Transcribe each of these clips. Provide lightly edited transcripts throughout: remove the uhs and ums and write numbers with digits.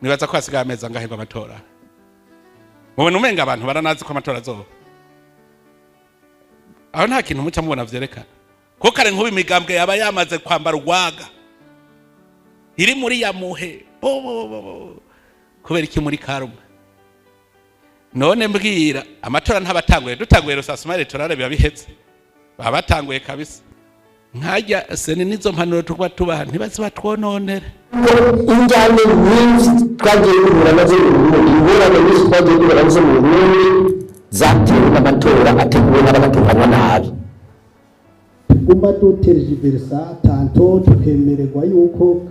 Nibaza ko hasigaye amezi angahe ngo amatora? Mubona umenga abantu baranazi ko amatora azoba? Aho nta kintu muca mubona vyerekana ko kare nk'ubu imigambwe yaba yamaze kwambara urwaga, iri muri ya muhe bo bo bo bo. Kubera iki muri karume? None mbwira, amatora ntabatanguye, dutanguye recensement électoral biba bihetse, baba batanguye kabisa. Nkajya CENI nizo mpanuro tuba tubaha, ntibaze batwononere. Injyane nyinshi twagiye duhura nazo mu Burundi, ingorane nyinshi twagiye duhura nazo mu Burundi, zatewe n'amatora ateguwe n'abatunganywa nabi. Tuguma dutergiversa, tantôt tukemererwa yuko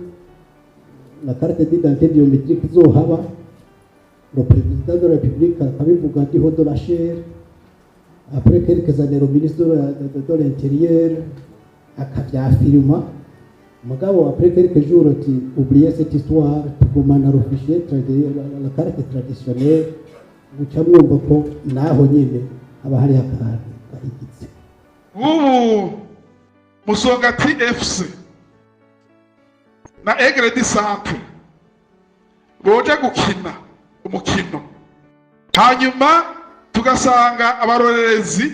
la carte d'identité biométrique izohaba, le président de la République akabivuga du haut de la chaire, après quelques années le ministre de l'Intérieur akavyafirma, mugabo après quelques jours ati: "Oubliez cette histoire, tugumana le fichier la carte traditionnelle." Guca mwumva ko naho nyene haba hariho akantu gahigitse. Nk'ubu Musongati FC na Aigle du Centre boja gukina umukino, hanyuma tugasanga abarorerezi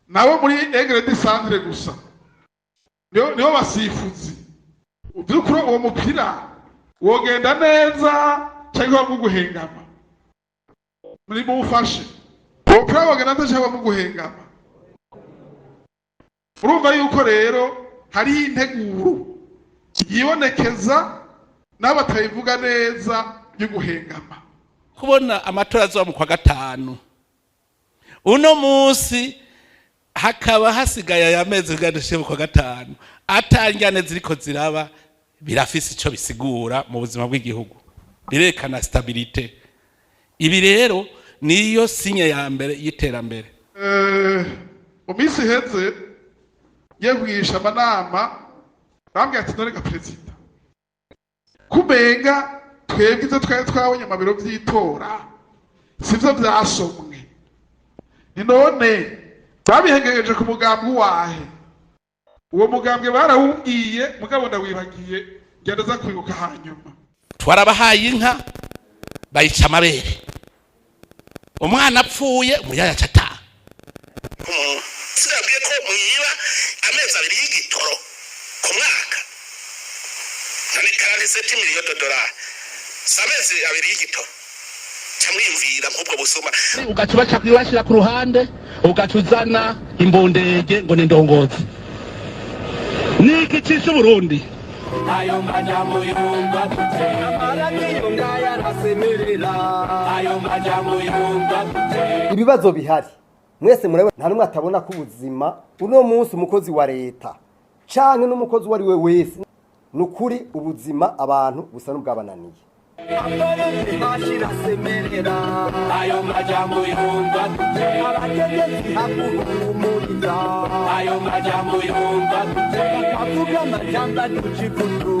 nabo muri Aigle du Centre gusa nibo basifuzi, by'ukuri uwo mupira wogenda neza cyangwa mu guhengama? Muri muwufashe, uwo mupira wogenda neza cyangwa mu guhengama? Urumva yuko rero hariho integuro yibonekeza n'abatayivuga neza yo guhengama. Kubona amatora azoba mu kwa gatanu, uno munsi hakaba hasigaye aya mezi kugira mu kwa gatanu, atanjyane ziriko ziraba, birafise ico bisigura mu buzima bw'igihugu, birekana stabilité. Ibi rero niyo signe ya mbere y'iterambere. Mu minsi iheze ngiye kugirisha amanama, bambwiye ati: "None ga perezida, kumenga twebwe ibyo twari twabonye mu biro by'itora sivyo vyasomwe? Ni none babihengegeje ku mugambi wahe?" Uwo mugambwe barawumbwiye, mugabo ndawibagiye, ngenda za kwibuka hanyuma. Twarabahaye inka, bayica amabere, umwana apfuye umuyaya aca ataha. Sinabwiye ko mwiba amezi 2 y'igitoro ku mwaka? None 47 millions de dollars si amezi 2 y'igitoro? Ca mwiyumvira nk'ubwo busuma. Ugaca ubaca kwibashira ku ruhande, ugaca uzana imbundege ngo ni ndongozi. Niki cishe Uburundi? Ayo majambo yumva gute? Amaradiyo ngaya arasemerera. Ayo majambo yumva gute? Ibibazo bihari mwese murabona, nta n'umwe atabona ko ubuzima uno munsi, umukozi wa leta canke n'umukozi uwo ari we wese, ni ukuri ubuzima abantu busa n'ubwabananiye. Bashirasemerera. Ayo majambo yumva gute? Abategetsi hakuhumuriza. Ayo majambo yumva gute? Bakavuga amajambo aduca ivutu.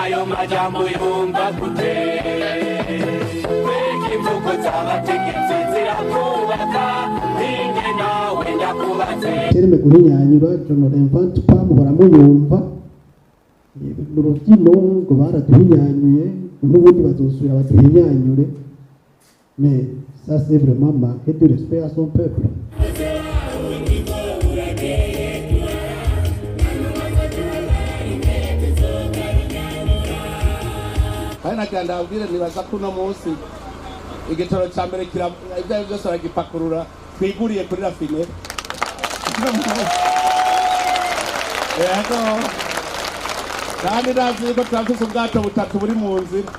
Ayo majambo yumva gute? Mbega imvugo z'abategetsi zirakubaka? Ninge nawe ndakubatse. Terme guhinyanyura, je ne l'invente pas, muhora muyumva mu rubyino ngo baraduhinyanyuye, n'ubundi bazosubira baduhinyanyure. Mais ça, c'est vraiment manquer de respect à son peuple. Kandi nagira ndababwire, nibaza ko uno munsi igitoro ca mbere ibyo ari byo byose baragipakurura, twiguriye kuri raffinerie. Yego, kandi ndazi yuko turafise ubwato butatu buri mu nzira,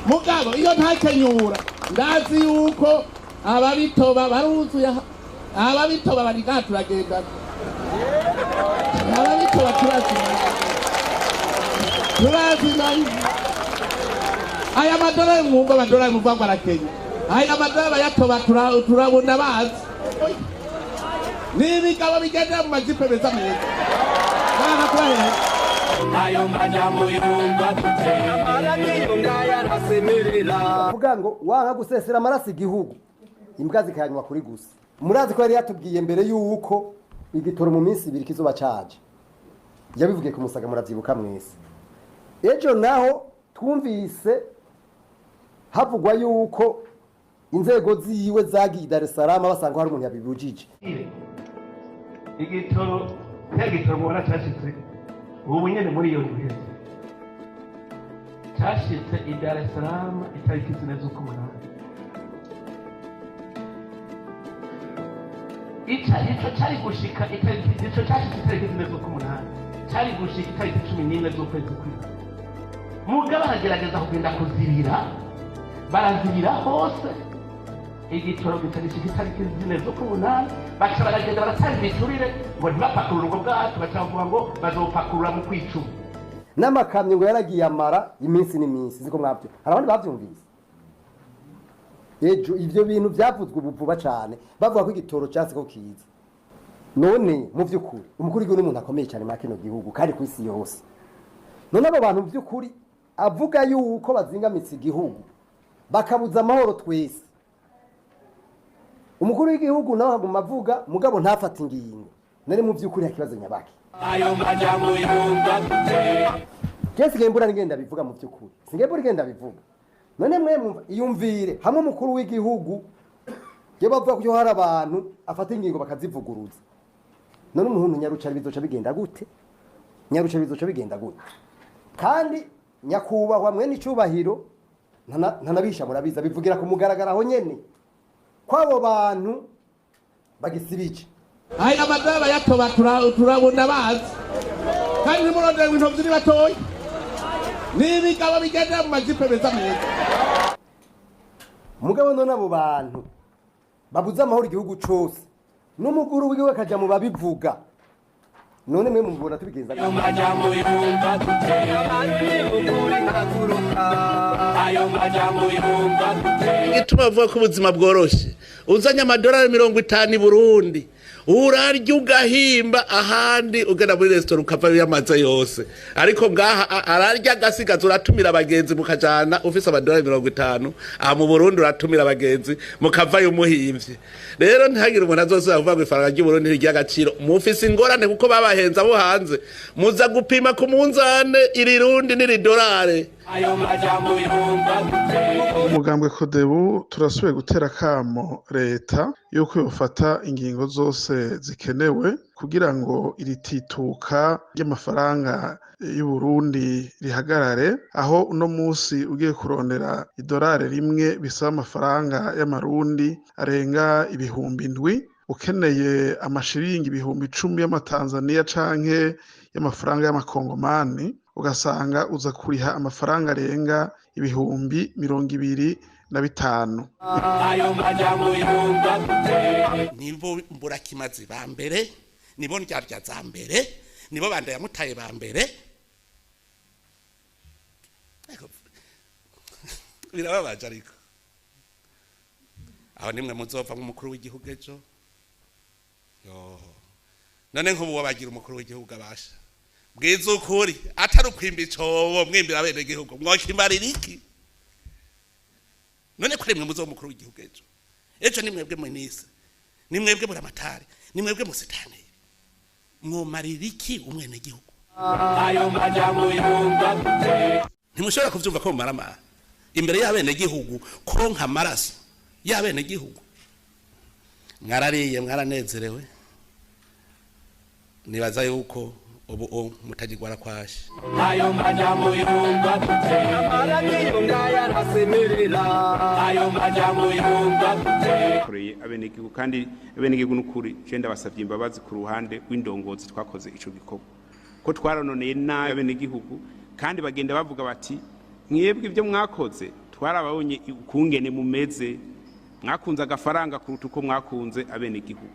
mugabo iyo ntakenyura ndazi yuko ababitoba baruzuye aha. Ababitoba bari ngaha, turagendana. Ababitoba turazinanye, turazinanye. Aya madolari mwumva, amadolari muvuga ngo arakenya, aya madolari bayatoba turabona bazi ni ibigabo bigendera mu majipe meza meza bana kubahera. Ayo majambo yumva gute? Amaradiyo ngaya ntasemerera. Kuvuga ngo wanka gusesera amaraso igihugu, imbwa zikayanywa kuri gusa. Murazi ko yari yatubwiye mbere yuko igitoro mu minsi 2 kizoba caje, yabivugiye ku Musaga, muravyibuka mwese. Ejo naho twumvise havugwa yuko inzego ziwe zagiye i Dar es Salaam basanga hari umuntu yabibujije. Igitoro cya gitoro mubona cyashitse ubu nyene muri iyo ndwi cyashitse i Dar es Salaam itariki 4 z'ukumunani. Ica ico cari gushika itariki, ico cashitse itariki 4 z'ukumunani cari gushika itariki 14 z'ukwezi kw'indwi. Mugabo baragerageza kugenda kuzibira, barazibira hose, igitoro gica gishika itariki 4 z'ukumunani. Baca baragenda baratanga ibiturire ngo ntibapakurure ubwo bwato, baca bavuga ngo bazopakurura mu kwicuma. N'amakamyo ngo yaragiye amara iminsi n'iminsi, siko mwavyo? Hari abandi bavyumvise ejo ivyo bintu vyavuzwe ubu vuba cane, bavuga ko igitoro cyanse ko kiza. None mu vy'ukuri umukuru w'igihugu n'umuntu akomeye cyane muri kino gihugu kandi ku isi yose. None abo bantu mu vy'ukuri avuga yuko bazingamitse igihugu bakabuza amahoro twese, umukuru w'igihugu nawe akaguma avuga mugabo ntafate ingingo, nari mu vy'ukuri hakibazo nyabaki. Ayo majambo yumva gute? Jesi ngembura ngenda bivuga mu by'ukuri, singembura ngenda bivuga. None mwe mwumva iyumvire hamwe umukuru w'igihugu yo bavuga ko hari abantu afata ingingo bakazivuguruza, none umuntu nyarucara bizoca bigenda gute? Nyarucara bizoca bigenda gute? Kandi nyakubahwa mwe n'icubahiro ntanabisha, murabiza bivugira ku mugaragaro aho nyene kw'abo bantu bagisibije. Aya madolari bayatoba turabona bazi kandi ntimurondere ngo intovyi ni batoya, ni ibigabo bigendera mu majipe meza meza. Mugabo none abo bantu babuze amahoro igihugu cose, n'umukuru w'igihugu akaja mu babivuga, none mwe mubona tubigenza Ayo majambo yumva gute? Ukuri ntaguruka. Ayo majambo yumva gute? Igituma bavuga ko ubuzima bworoshe, uzanye amadolari 50 i Burundi urarya ugahimba, ahandi ugenda muri resitora ukava yamaze yose. Ariko ngaha ararya agasigaza, uratumira abagenzi mukajana. Ufise amadolari 50 aha mu Burundi uratumira abagenzi mukavayo umuhimvye. Rero ntihagire umuntu azosubira kuvuga ngo ifaranga ry'Uburundi ntirirya agaciro. Mufise ingorane kuko babahenze abo hanze, muza gupima ku munzane iri rundi n'iri dolare. Ayo majambo yumva gute? Umugambwe Kodebu turasubiye gutera akamo leta yuko yofata ingingo zose zikenewe kugira ngo iri tituka ry'amafaranga y'u Burundi rihagarare, aho uno musi ugiye kurondera idolari rimwe bisaba amafaranga y'amarundi arenga 7,000, ukeneye amashiringi 10,000 y'amatanzaniya canke y'amafaranga y'amakongomani ugasanga uza kuriha amafaranga arenga 25,000. Ayo majambo yumva gute? Nibo mburakimazi ba mbere, nibo ndyarya za mbere, nibo banda yamutaye ba mbere. Ariko birababaje, ariko aho nimwe muzova nk'umukuru w'igihugu ejo. Yo, none nk'ubu wabagira umukuru w'igihugu abasha bwiza ukuri atari ukwimba icobo mwimbira bene gihugu, mwokimarira iki? None ko ari mwe muzoba umukuru w'igihugu ejo, ejo ni mwebwe minisitiri, ni mwebwe buramatari, ni mwebwe musitani, mwomarira iki umwenegihugu? Ayo majambo yumva gute? Ntimushobora kuvyumva ko mumaramara imbere y'abenegihugu, konka amaraso y'abenegihugu. Mwarariye, mwaranezerewe, nibaza yuko ubu mutagirwara kwashe. Ayo majambo yumva gute? Amaradiyo ngaya ntasemerera. Ayo majambo yumva gute? Koreye abenegihugu kandi abenegihugu n'ukuri je ndabasavye imbabazi ku ruhande rw'indongozi twakoze ico gikorwa, ko twarononeye nabi abenegihugu, kandi bagenda bavuga bati mwebwe ibyo mwakoze twarababonye ukungene mumeze, mwakunze agafaranga kuruta uko mwakunze abenegihugu.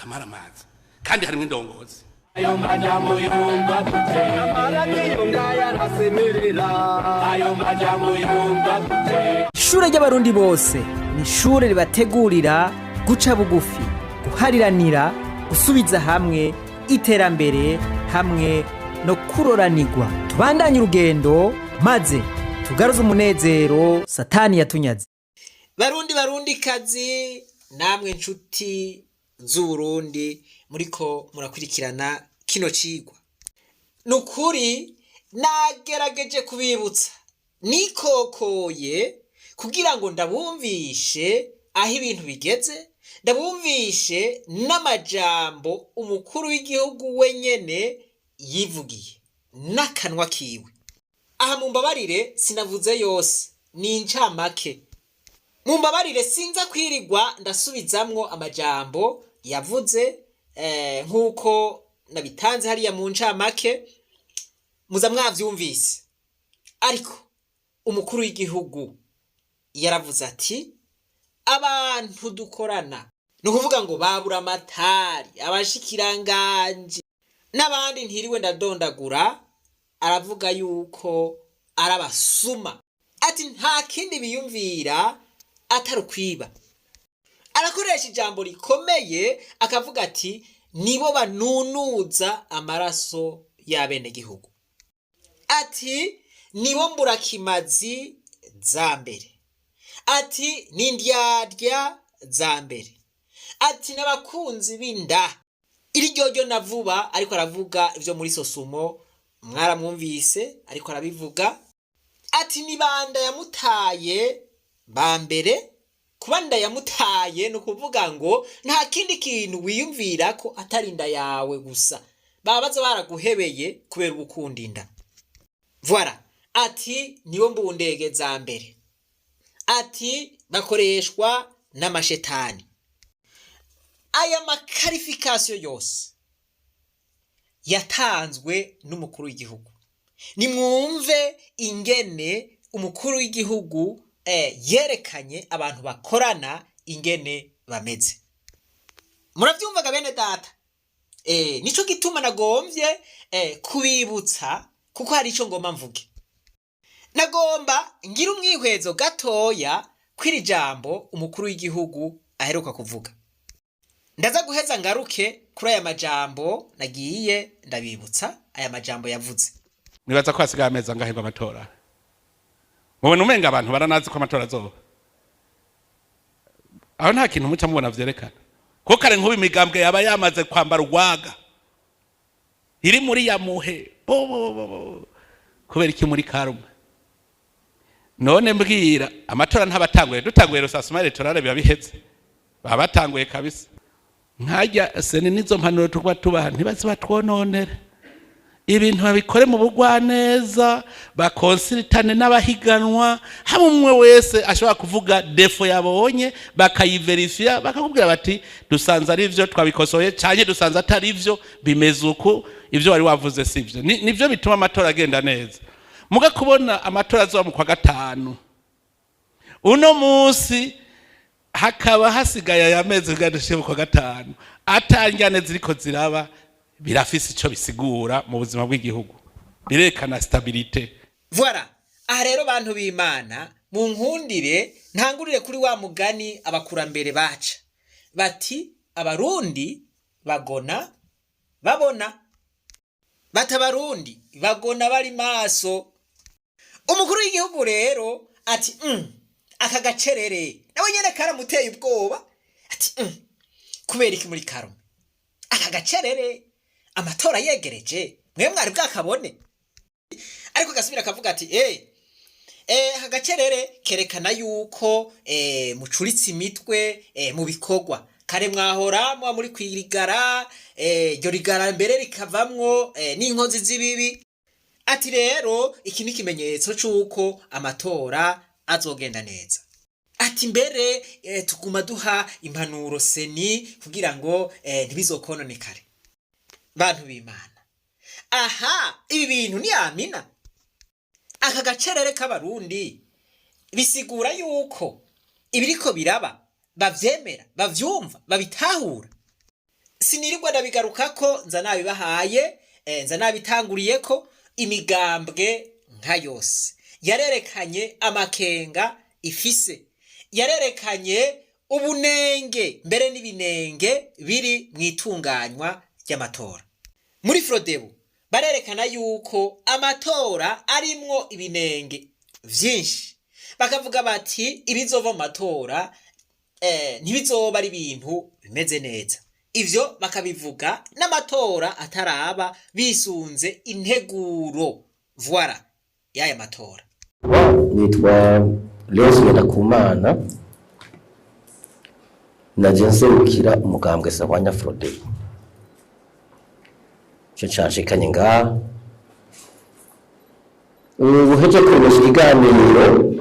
N'akamaramaza, kandi harimo indongozi. Ayo majambo yumva gute? Amaradiyo ngaya ntasemerera. Ayo majambo yumva gute? Ishure ry'Abarundi bose ni ishure ribategurira guca bugufi, guhariranira, gusubiza hamwe, iterambere hamwe no kuroranirwa. Tubandanye urugendo maze tugaruze umunezero Satani yatunyaze. Barundi, Barundi kazi, namwe nshuti z'Uburundi muriko murakurikirana kino cigwa, ni ukuri nagerageje kubibutsa nikokoye kugira ngo ndabumvishe aho ibintu bigeze, ndabumvishe n'amajambo umukuru w'igihugu wenyene yivugiye n'akanwa kiwe. Aha mumbabarire, sinavuze yose, ni incamake. Mumbabarire, sinza kwirirwa ndasubizamwo amajambo yavuze nk'uko nabitanze hariya mu ncamake, muza mwavyumvise. Ariko umukuru w'igihugu yaravuze ati: "Abantu dukorana, ni ukuvuga ngo babura amatari, abashikiranganji n'abandi ntiriwe ndadondagura," aravuga yuko ari abasuma, ati nta kindi biyumvira atari ukwiba. Arakoresha ijambo rikomeye, akavuga ati nibo banunuza amaraso y'abenegihugu, ati nibo mburakimazi za mbere, ati ni indyarya za mbere, ati n'abakunzi b'inda. Iri ryoryo na vuba ariko aravuga ibyo muri SOSUMO, mwaramwumvise ariko arabivuga, ati ni banda yamutaye ba mbere. Kuba nda yamutaye ni ukuvuga ngo nta kindi kintu wiyumvira ko atari inda yawe gusa, baba baza baraguhebeye kubera ubukunda inda. Voilà, ati nibo mbundege za mbere, ati bakoreshwa n'amashetani. Aya ma qualifications yose yatanzwe n'umukuru w'igihugu. Nimwumve ingene umukuru w'igihugu yerekanye abantu bakorana ingene bameze. Murabyumvaga bene data? Nico gituma nagombye kubibutsa, kuko hari ico ngomba mvuge. Nagomba ngira umwihwezo gatoya kw'iri jambo umukuru w'igihugu aheruka kuvuga. Ndaza guheza ngaruke kuri aya majambo nagiye ndabibutsa, aya majambo yavuze. Nibaza ko hasigaye amezi angahe ngo amatora? Mubona umenga abantu baranazi ko amatora azoba? Aho nta kintu muca mubona vyerekana ko kare nk'ubu imigambwe yaba yamaze kwambara urwaga iri muri ya muhe bo bo bo bo? Kubera iki muri calme? None mbwira, amatora ntabatanguye, dutanguye recensement électoral biba biheze, baba batanguye kabisa. Nkajya CENI n'izo mpanuro tuba tubaha, ntibaze batwononere ibintu, babikore mu bugwaneza, bakonsiritane n'abahiganwa, hamwe umwe wese ashobora kuvuga défaut yabonye, bakayiverifiya, bakakubwira bati dusanze ari byo twabikosoye, cyane dusanze atari byo, bimeze uku, ibyo wari wavuze si byo. Nibyo bituma amatora agenda neza. Muga kubona amatora azoba mu kwa gatanu, uno munsi hakaba hasigaye aya mezi kugira mu kwa gatanu, atanjyane ziriko ziraba, birafise ico bisigura mu buzima bw'igihugu, birekana stabilité. Voilà, aha rero bantu b'Imana, mu nkundire ntangurire kuri wa mugani abakurambere baca bati: "Abarundi bagona babona," bati abarundi bagona bari maso. Umukuru w'igihugu rero ati aka gacerere nawe nyene karamuteye ubwoba, ati kubera iki muri calme aka gacerere, amatora yegereje? Mwe mwari bwakabone? Ariko gasubira akavuga ati aka gacerere kerekana yuko mucuritse imitwe mu bikorwa. Kare mwahora muba muri kwirigara, iryo rigara mbere rikavamwo n'inkozi z'ibibi. Ati rero iki ni ikimenyetso c'uko amatora azogenda neza. Ati mbere tuguma duha impanuro CENI kugira ngo ntibizokononekare. Bantu b'Imana, aha ibi bintu ni amina. Aka gacerere k'Abarundi bisigura yuko ibiriko biraba bavyemera, bavyumva, babitahura. Sinirirwa ndabigarukako, nza nabibahaye, nza nabitanguriyeko. Imigambwe nka yose yarerekanye amakenga ifise, yarerekanye ubunenge mbere n'ibinenge biri mu itunganywa ry'amatora. Muri Frodebu barerekana yuko amatora arimwo ibinenge vyinshi, bakavuga bati ibizova mu matora ntibizoba ari ibintu bimeze neza. Ivyo bakabivuga n'amatora ataraba, bisunze integuro, voilà, y'aya matora. Nitwa Leos Ngendakumana, naje nserukira umugambwe Sahwanya Frodebu. Ico canshikanye ngaha ubu heje kuremesha ikiganiro,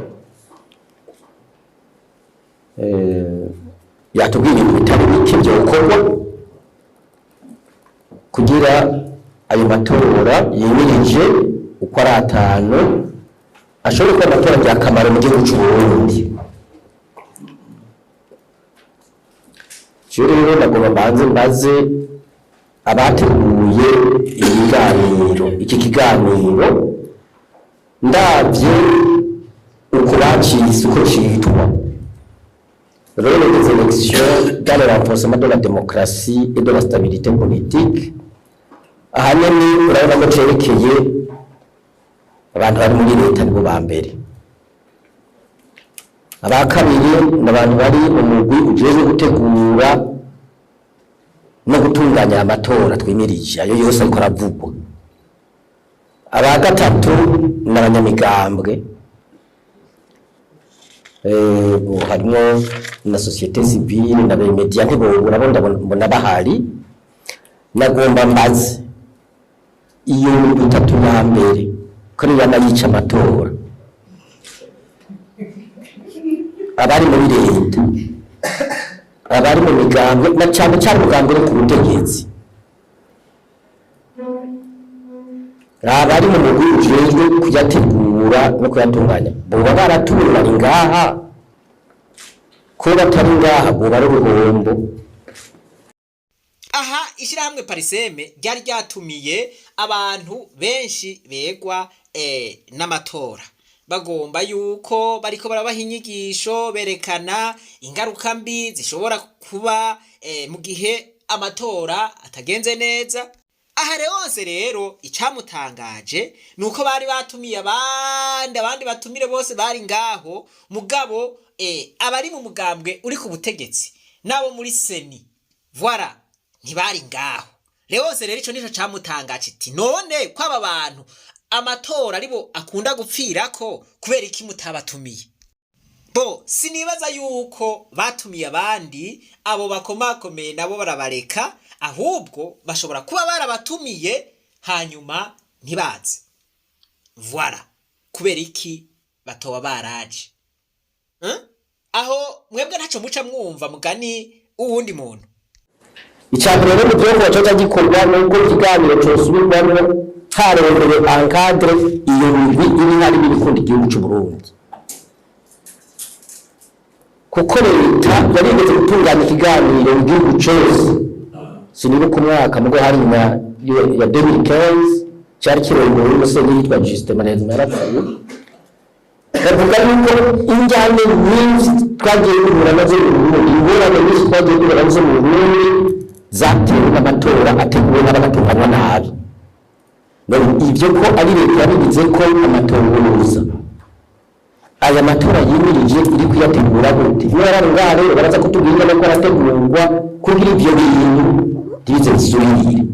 yatubwiye ibintu bitari bike vyokorwa kugira ayo matora yimirije uko ari atanu ashobore kuba amatora ngirakamaro mu gihugu c'Uburundi. Jewe rero nagomba mbanze mbaze abateguye ibiganiro, iki kiganiro, ndavye uko bacise, uko citwa "Rôle des élections dans le renforcement de la démocratie et de la stabilité politique", ahanini urabona ko cerekeye abantu bari muri leta, nibo ba mbere. Aba kabiri ni abantu bari mu mugwi ujejwe gutegura no gutunganya aya matora twimirije, ayo yose ariko aravugwa. Aba gatatu ni abanyamigambwe. Bo harimwo na société civile na médias, ntibobura bo, ndabona bahari. Nagomba mbaze iyo migwi itatu ya mbere ko niyo yama yica amatora, abari muri leta, abari mu migambwe, na cane cane umugambwe uri ku butegetsi, abari mu mugwi ujejwe kuyategura no kuyatunganya, boba baratuwe bari ngaha? Ko batari ngaha boba ari uruhombo. Aha ishyirahamwe PARCEM ryari ryatumiye abantu benshi begwa n'amatora, bagomba yuko bariko barabaha inyigisho, berekana ingaruka mbi zishobora kuba mu gihe amatora atagenze neza. Aha Leonce rero icamutangaje ni uko bari batumiye abandi batumire bose bari ngaho, mugabo abari mu mugambwe uri ku butegetsi n'abo muri CENI, voilà, ntibari ngaho. Leonce rero ico nico camutangaje, iti none ko aba bantu amatora aribo akunda gupfirako, kubera iki mutabatumiye? Bo sinibaza yuko batumiye abandi, abo bakomakomeye nabo barabareka, ahubwo bashobora kuba barabatumiye hanyuma ntibaze. Voilà, kubera iki batoba baraje? Aho mwebwe ntaco muca mwumva mugani uwundi muntu. Icya mbere rero mu gihugu coca gikorwa nuko ikiganiro cosubirwamwo, harondewe encadre iyo migwi iri hari n'ibikunda igihugu c'u Burundi, kuko leta yarigeze gutunganya ikiganiro mu gihugu cose, sinibuka umwaka, mugo hari nyuma ya 2015, cyari kirongowe n'umusenyeri yitwa Justin Manezima, yarapfuye. Bavuga yuko injyane nyinshi twagiye duhura nazo mu Burundi, ingorane nyinshi twagiye duhura nazo mu Burundi, zatewe n'amatora ateguwe n'abagatunganywa nabi. None ibyo ko ari leta yabigize ko amatohoza, aya matora yimirije iri kuyategura gute? Iyo yari ngaha rero baraza kutubwira ingene ko arategurwa kugira ivyo bintu ntibize bisubire.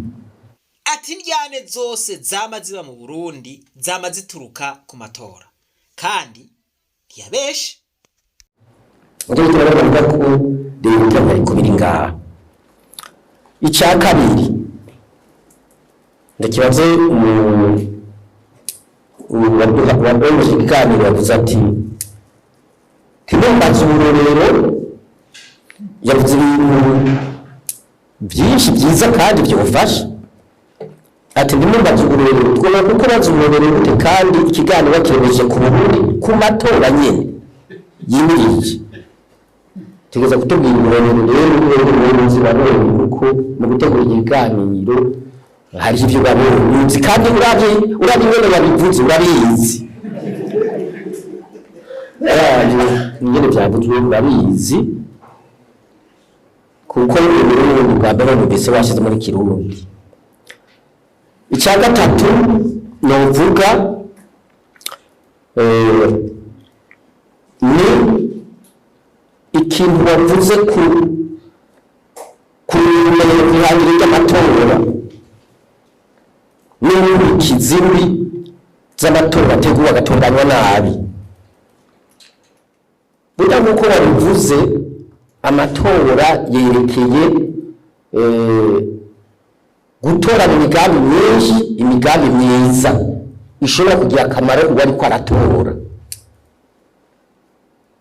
Ati indyane zose zama ziba mu Burundi zama zituruka ku matora, kandi ntiyabeshe. Nicyo gituma rero bavuga ko leta yari kubiri ngaha. Icya kabiri ndakibaze waduha ikiganiro, yavuze ati ntimumbaze uburorero, yavuze ibintu byinshi byiza kandi byofasha, ati ntimumbaze uburorero, twumva kuko bazi uburorero gute kandi ikiganiro bakiremeje ku Burundi, ku matora nyene yimirije. Tugeza kutubwira uburorero rero n'ubuyobozi ba none kuko yuko mu gutegura ikiganiro hariho ibyo babonye, kandi uravye ingene babivuze, urabizi, uravye ingene vyavuzwe urabizi, kuko Uburundi bwa mbere numvise washize muri Kirundi. Icya gatatu novuga ni ikintu wavuze ku ihangiro ry'amatora n'inkurikizi mbi z'amatora ateguwe agatunganywa nabi. Burya nk'uko wabivuze, amatora yerekeye gutorana imigambi myinshi, imigambi myiza ishobora kugira akamaro uwo ariko aratora,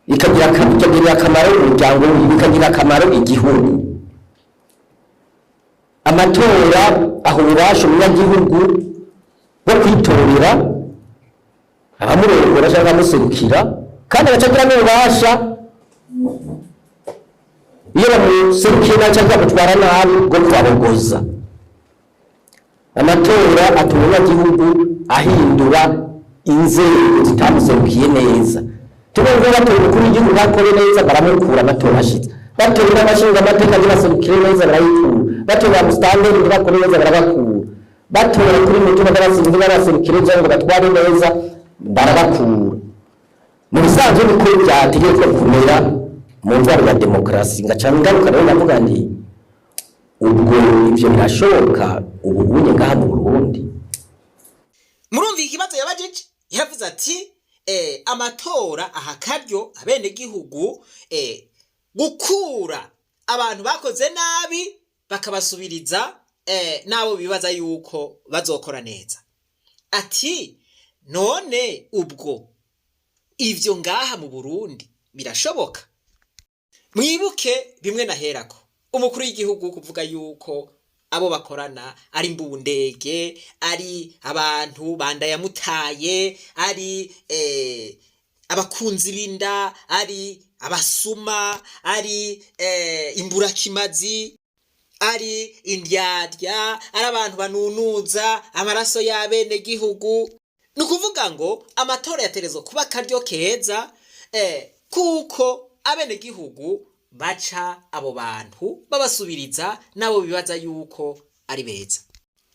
ikagirira akamaro umuryango wiwe, ikagira akamaro igihugu. Amatora aha ububasha umunyagihugu bwo kwitorera abamurongora cyangwa abamuserukira, kandi agaca agira n'ububasha, iyo bamuserukiye nabi cyangwa bamutwara nabi, bwo kubabogoza. Amatora atuma umunyagihugu ahindura inzego zitamuserukiye neza. Tubumva batora umukuru w'igihugu ntakore neza, baramukura amatora ashitse. Batora n'abashinga amateka ntibaserukire neza, barayikura. Batora ba musitanteri ntibakore neza, barabakura. Batora kuri mutumba ntibaserukire neza ngo batware neza, barabakura. Mu bisanzwe niko byategetswe kumera mu ntwaro ya demokarasi. Ngaca ngaruka rero ndavuga nti: ubwo ivyo birashoboka ubu unye ngaha mu Burundi? Murumva ikibazo yabajije, yaravuze ati amatora aha karyo abenegihugu gukura abantu bakoze nabi, bakabasubiriza n'abo bibaza yuko bazokora neza. Ati: none ubwo ivyo ngaha mu Burundi birashoboka? Mwibuke bimwe naherako, umukuru w'igihugu kuvuga yuko abo bakorana ari mbundege, ari abantu bandayamutaye, ari abakunzi b'inda, ari abasuma, ari imburakimazi, ari indyarya, ari abantu banunuza amaraso y'abenegihugu. Ni ukuvuga ngo amatora yaterezwa kuba akaryo keza kuko abenegihugu baca abo bantu babasubiriza nabo bibaza yuko ari beza.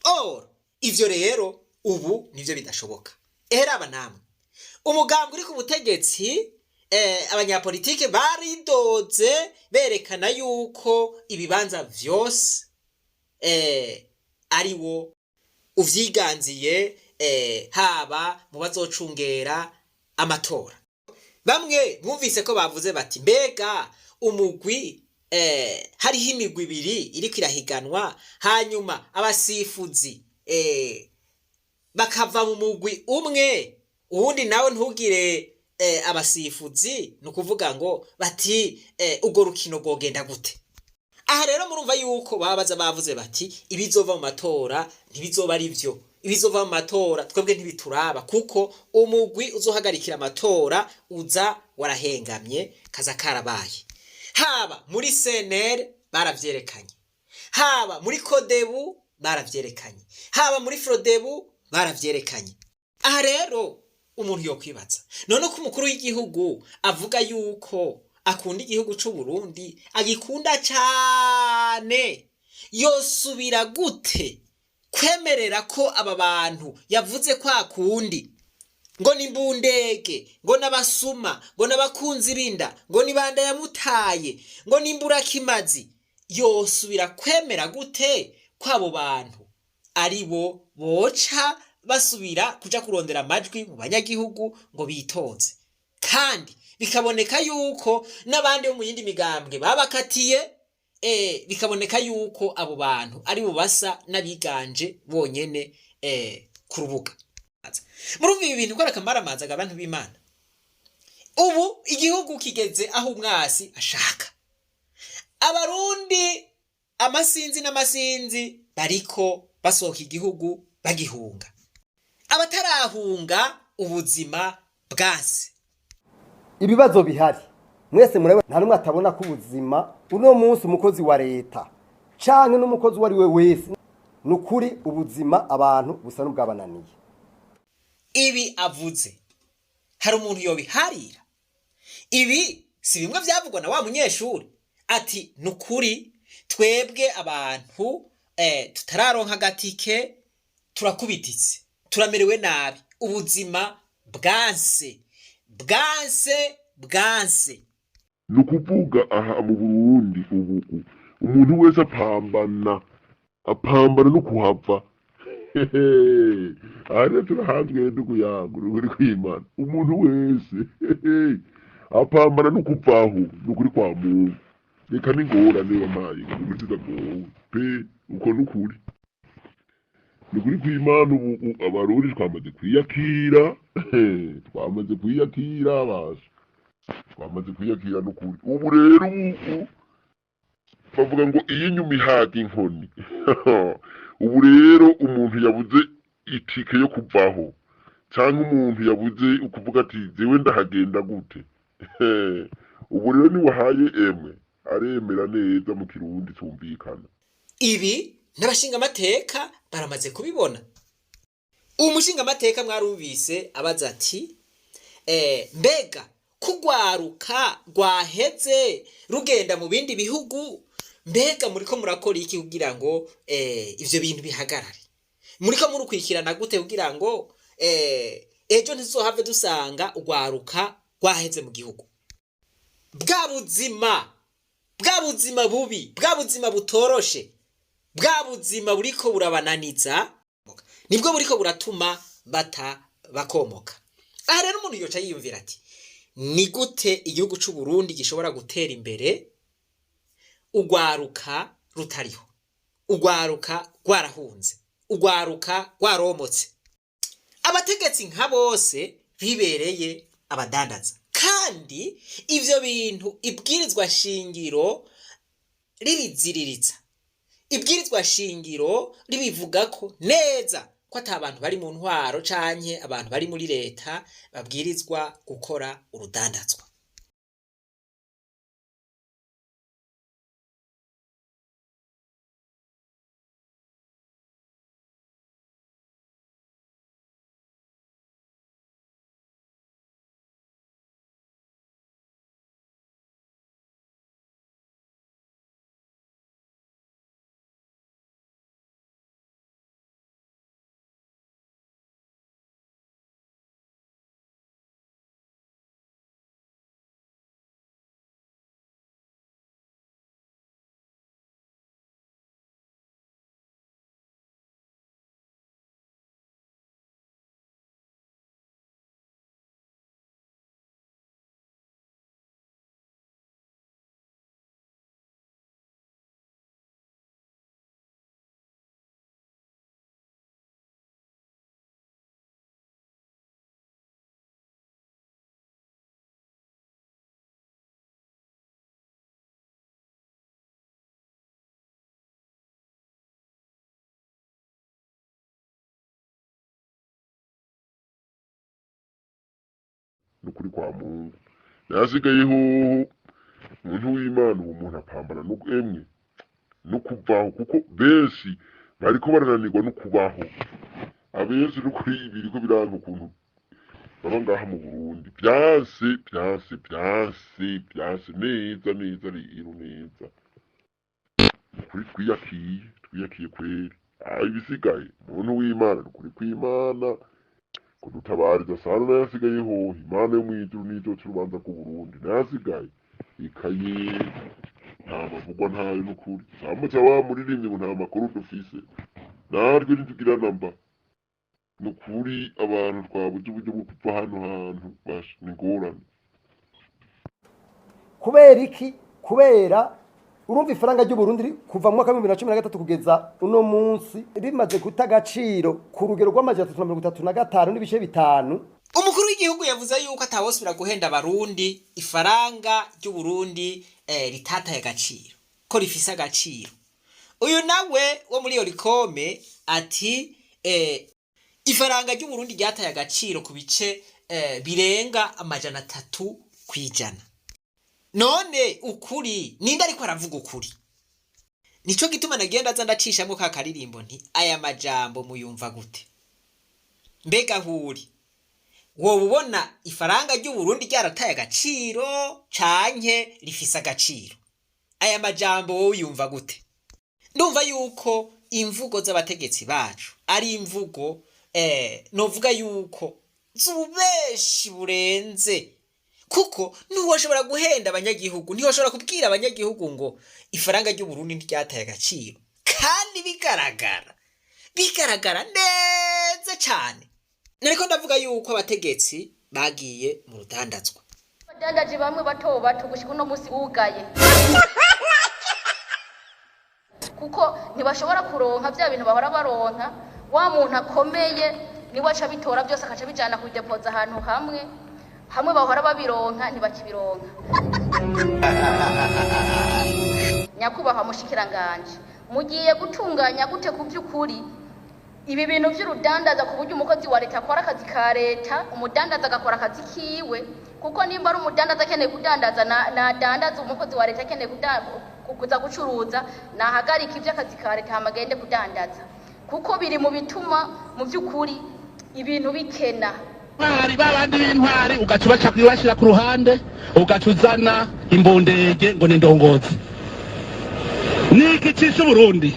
Or ivyo rero ubu nivyo bidashoboka. Ehera aba namwe, umugambi uri ku butegetsi, abanyapolitike baridoze berekana yuko ibibanza vyose ari wo uvyiganziye, haba mu bazocungera amatora. Bamwe mwumvise ko bavuze bati: mbega umugwi, hariho imigwi ibiri iriko irahiganwa, hanyuma abasifuzi bakava mu mugwi umwe, uwundi nawe ntugire abasifuzi, ni ukuvuga ngo bati urwo rukino rwogenda gute? Aha rero murumva yuko baba baza bavuze bati: ibizova mu matora ntibizoba ari byo, ibizova mu matora twebwe ntibituraba, kuko umugwi uzohagarikira amatora uza warahengamye. Kaza karabaye, haba muri CNL baravyerekanye, haba muri CODEBU baravyerekanye, haba muri FRODEBU baravyerekanye. Aha rero umuntu yokwibaza: none ko umukuru w'igihugu avuga yuko akunda igihugu c'u Burundi, agikunda cane, yosubira gute kwemerera ko aba bantu yavuze kwa kundi, ngo ni mbundege, ngo n'abasuma, ngo n'abakunzi b'inda, ngo ni banda yamutaye, ngo ni imburakimazi, yosubira kwemera gute ko abo bantu ari bo boca basubira kuja kurondera amajwi mu banyagihugu ngo bitoze, kandi bikaboneka yuko n'abandi bo mu yindi migambwe babakatiye, bikaboneka yuko abo bantu ari bo basa n'abiganje bonyene ku rubuga? Murumva ibi bintu ko ari akamaramaza, abantu b'Imana. Ubu igihugu kigeze aho umwasi ashaka. Abarundi amasinzi n'amasinzi bariko basohoka igihugu bagihunga, abatarahunga ubuzima bwase. Ibibazo bihari mwese murabona, nta n'umwe atabona ko ubuzima uno munsi umukozi wa leta Canke n'umukozi uwo ari we wese. Ni ukuri, ubuzima abantu busa n'ubwabananiye. Ibi avuze hari umuntu yobiharira? Ibi si bimwe byavugwa na wa munyeshuri ati: "Ni ukuri twebwe abantu tutararonka agatike turakubititse, turamerewe nabi, ubuzima bwanse, bwanse, bwanse." Ni ukuvuga aha mu Burundi ubu umuntu wese apambana no kuhava. Aha rero turahanzwe n'ukuyagura uri kwimana. Umuntu wese apambana no kuvaho, ni ukuri kwa Mungu. Reka n'ingorane wampaye ngo pe, uko nukuri, ni ukuri kw'Imana. Ubu Abarundi twamaze kwiyakira, twamaze kwiyakira, basha, twamaze kwiyakira n'ukuri. Ubu rero ubu bavuga ngo iyo inyuma ihaga inkoni. Ubu rero umuntu yabuze itike yo kuvaho, cyangwa umuntu yabuze ukuvuga ati: "Jewe ndahagenda gute?" Ubu rero niwahaye emwe aremera neza mu Kirundi tumvikana. Ibi n'abashingamateka baramaze kubibona. Uwo mushingamateka mwarumvise abaza ati: "Mbega kugwaruka rwaheze rugenda mu bindi bihugu, mbega muriko murakora iki kugira ngo ivyo bintu bihagarare? Muriko murukurikirana gute kugira ngo ejo ntizohave dusanga urwaruka rwaheze mu gihugu?" Bwa buzima, bwa buzima bubi, bwa buzima butoroshe, bwa buzima buriko burabananiza, nibwo buriko buratuma bata bakomoka. Aha rero umuntu yoca yiyumvira ati: "Ni gute igihugu c'u Burundi gishobora gutera imbere urwaruka rutariho, urwaruka rwarahunze, urwaruka rwaromotse, abategetsi nka bose bibereye abadandaza?" Kandi ivyo bintu ibwirizwa shingiro ribiziririza, ibwirizwa shingiro ribivuga ko neza ko ata bantu bari mu ntwaro canke abantu bari muri leta babwirizwa gukora urudandazwa. Nukuri kwa Mungu nasigaye hoho, umuntu w'Imana, uwo muntu apambana no emwe no kuvaho, kuko benshi bariko barananirwa no kubaho. Abenshi nukuri biriko biranga ukuntu baba ngaha mu Burundi. Vyanse, vyanse, vyanse, vyanse neza neza. Rero neza nukuri twiyakiye, twiyakiye kweri. Ah, ibisigaye, umuntu w'Imana, nukuri kw'Imana kudutabariza sana. Nayasigaye hoho, Imana yo mw'ijuru nizoca urubanza rw'Uburundi. Nayasigaye ikaye nta mavugwa ntayo, nukuri samuca wa muririmbyi ngo nta makuru dufise natwe ntitugira namba. Nukuri abantu twabuze uburyo bwo kuva hano hantu, basha, ni ingorane. Kubera iki? Kubera urumva ifaranga ry'u Burundi kuva mu mwaka wa 2013 kugeza uno munsi rimaze guta agaciro ku rugero rw'amajana 335.5. Umukuru w'igihugu yavuze yuko atawosubira guhenda Abarundi, ifaranga ry'Uburundi ritataye agaciro, ko rifise agaciro. Uyu nawe wo muri Olucome ati: "Ifaranga ry'Uburundi ryataye agaciro ku bice birenga 300%." None ukuri ninde ariko aravuga ukuri? Nico gituma nagenda aza ndacishamo ka karirimbo nti: "Aya majambo muyumva gute?" Mbega huri woba ubona ifaranga ry'Uburundi ryarataye agaciro canke rifise agaciro? Aya majambo wowe uyumva gute? Ndumva yuko imvugo z'abategetsi bacu ari imvugo novuga yuko z'ububeshi burenze, kuko ntiwoshobora guhenda abanyagihugu, ntiwoshobora kubwira abanyagihugu ngo ifaranga ry'Uburundi ntiryataye agaciro kandi bigaragara neza cane. Nariko ndavuga yuko abategetsi bagiye mu rudandazwa. Abadandaji bamwe bato bato gushika uno musi bugaye kuko ntibashobora kuronka vya bintu bahora baronka. Wa muntu akomeye niwe aca bitora byose, akaca bijana kubidepoza ahantu hamwe hamwe bahora babironka, ntibakibironka. Nyakubahwa mushikiranganje, mugiye gutunganya gute ku by'ukuri ibi bintu by'urudandaza, ku buryo umukozi wa leta akora akazi ka leta, umudandaza agakora akazi kiwe? Kuko nimba ari umudandaza akeneye kudandaza, nadandaza. Umukozi wa leta akeneye kuza gucuruza, nahagarika iby'akazi ka leta hama agende kudandaza, kuko biri mu bituma mu by'ukuri ibintu bikena. Ntwari babandi b'intwari ugaca ubaca kubashyira ku ruhande, ugaca uzana imbundege ngo ni ndongozi. Niki cishe Uburundi?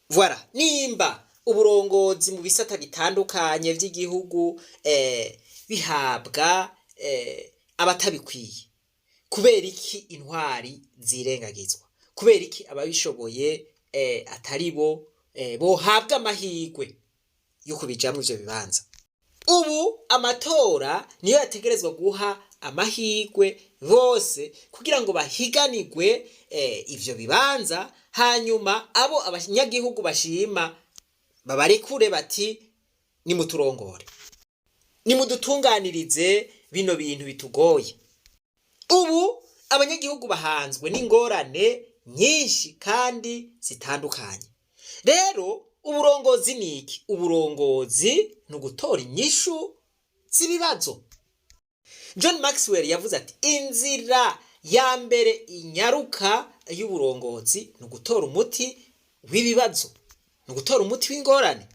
Voilà, nimba uburongozi mu bisata bitandukanye vy'igihugu bihabwa abatabikwiye, kubera iki intwari zirengagizwa? Kubera iki ababishoboye atari bo bohabwa amahirwe yo kubijamwo ivyo bibanza? Ubu amatora niyo yategerezwa guha amahirwe bose kugira ngo bahiganirwe ivyo bibanza, hanyuma abo abanyagihugu bashima babarekure bati: "Nimuturongore, nimudutunganirize bino bintu bitugoye." Ubu abanyagihugu bahanzwe n'ingorane nyinshi kandi zitandukanye. Rero uburongozi ni iki? Uburongozi ni ugutora inyishu z'ibibazo. John Maxwell yavuze ati: "Inzira ya mbere inyaruka y'uburongozi ni ugutora umuti w'ibibazo, ni ugutora umuti w'ingorane."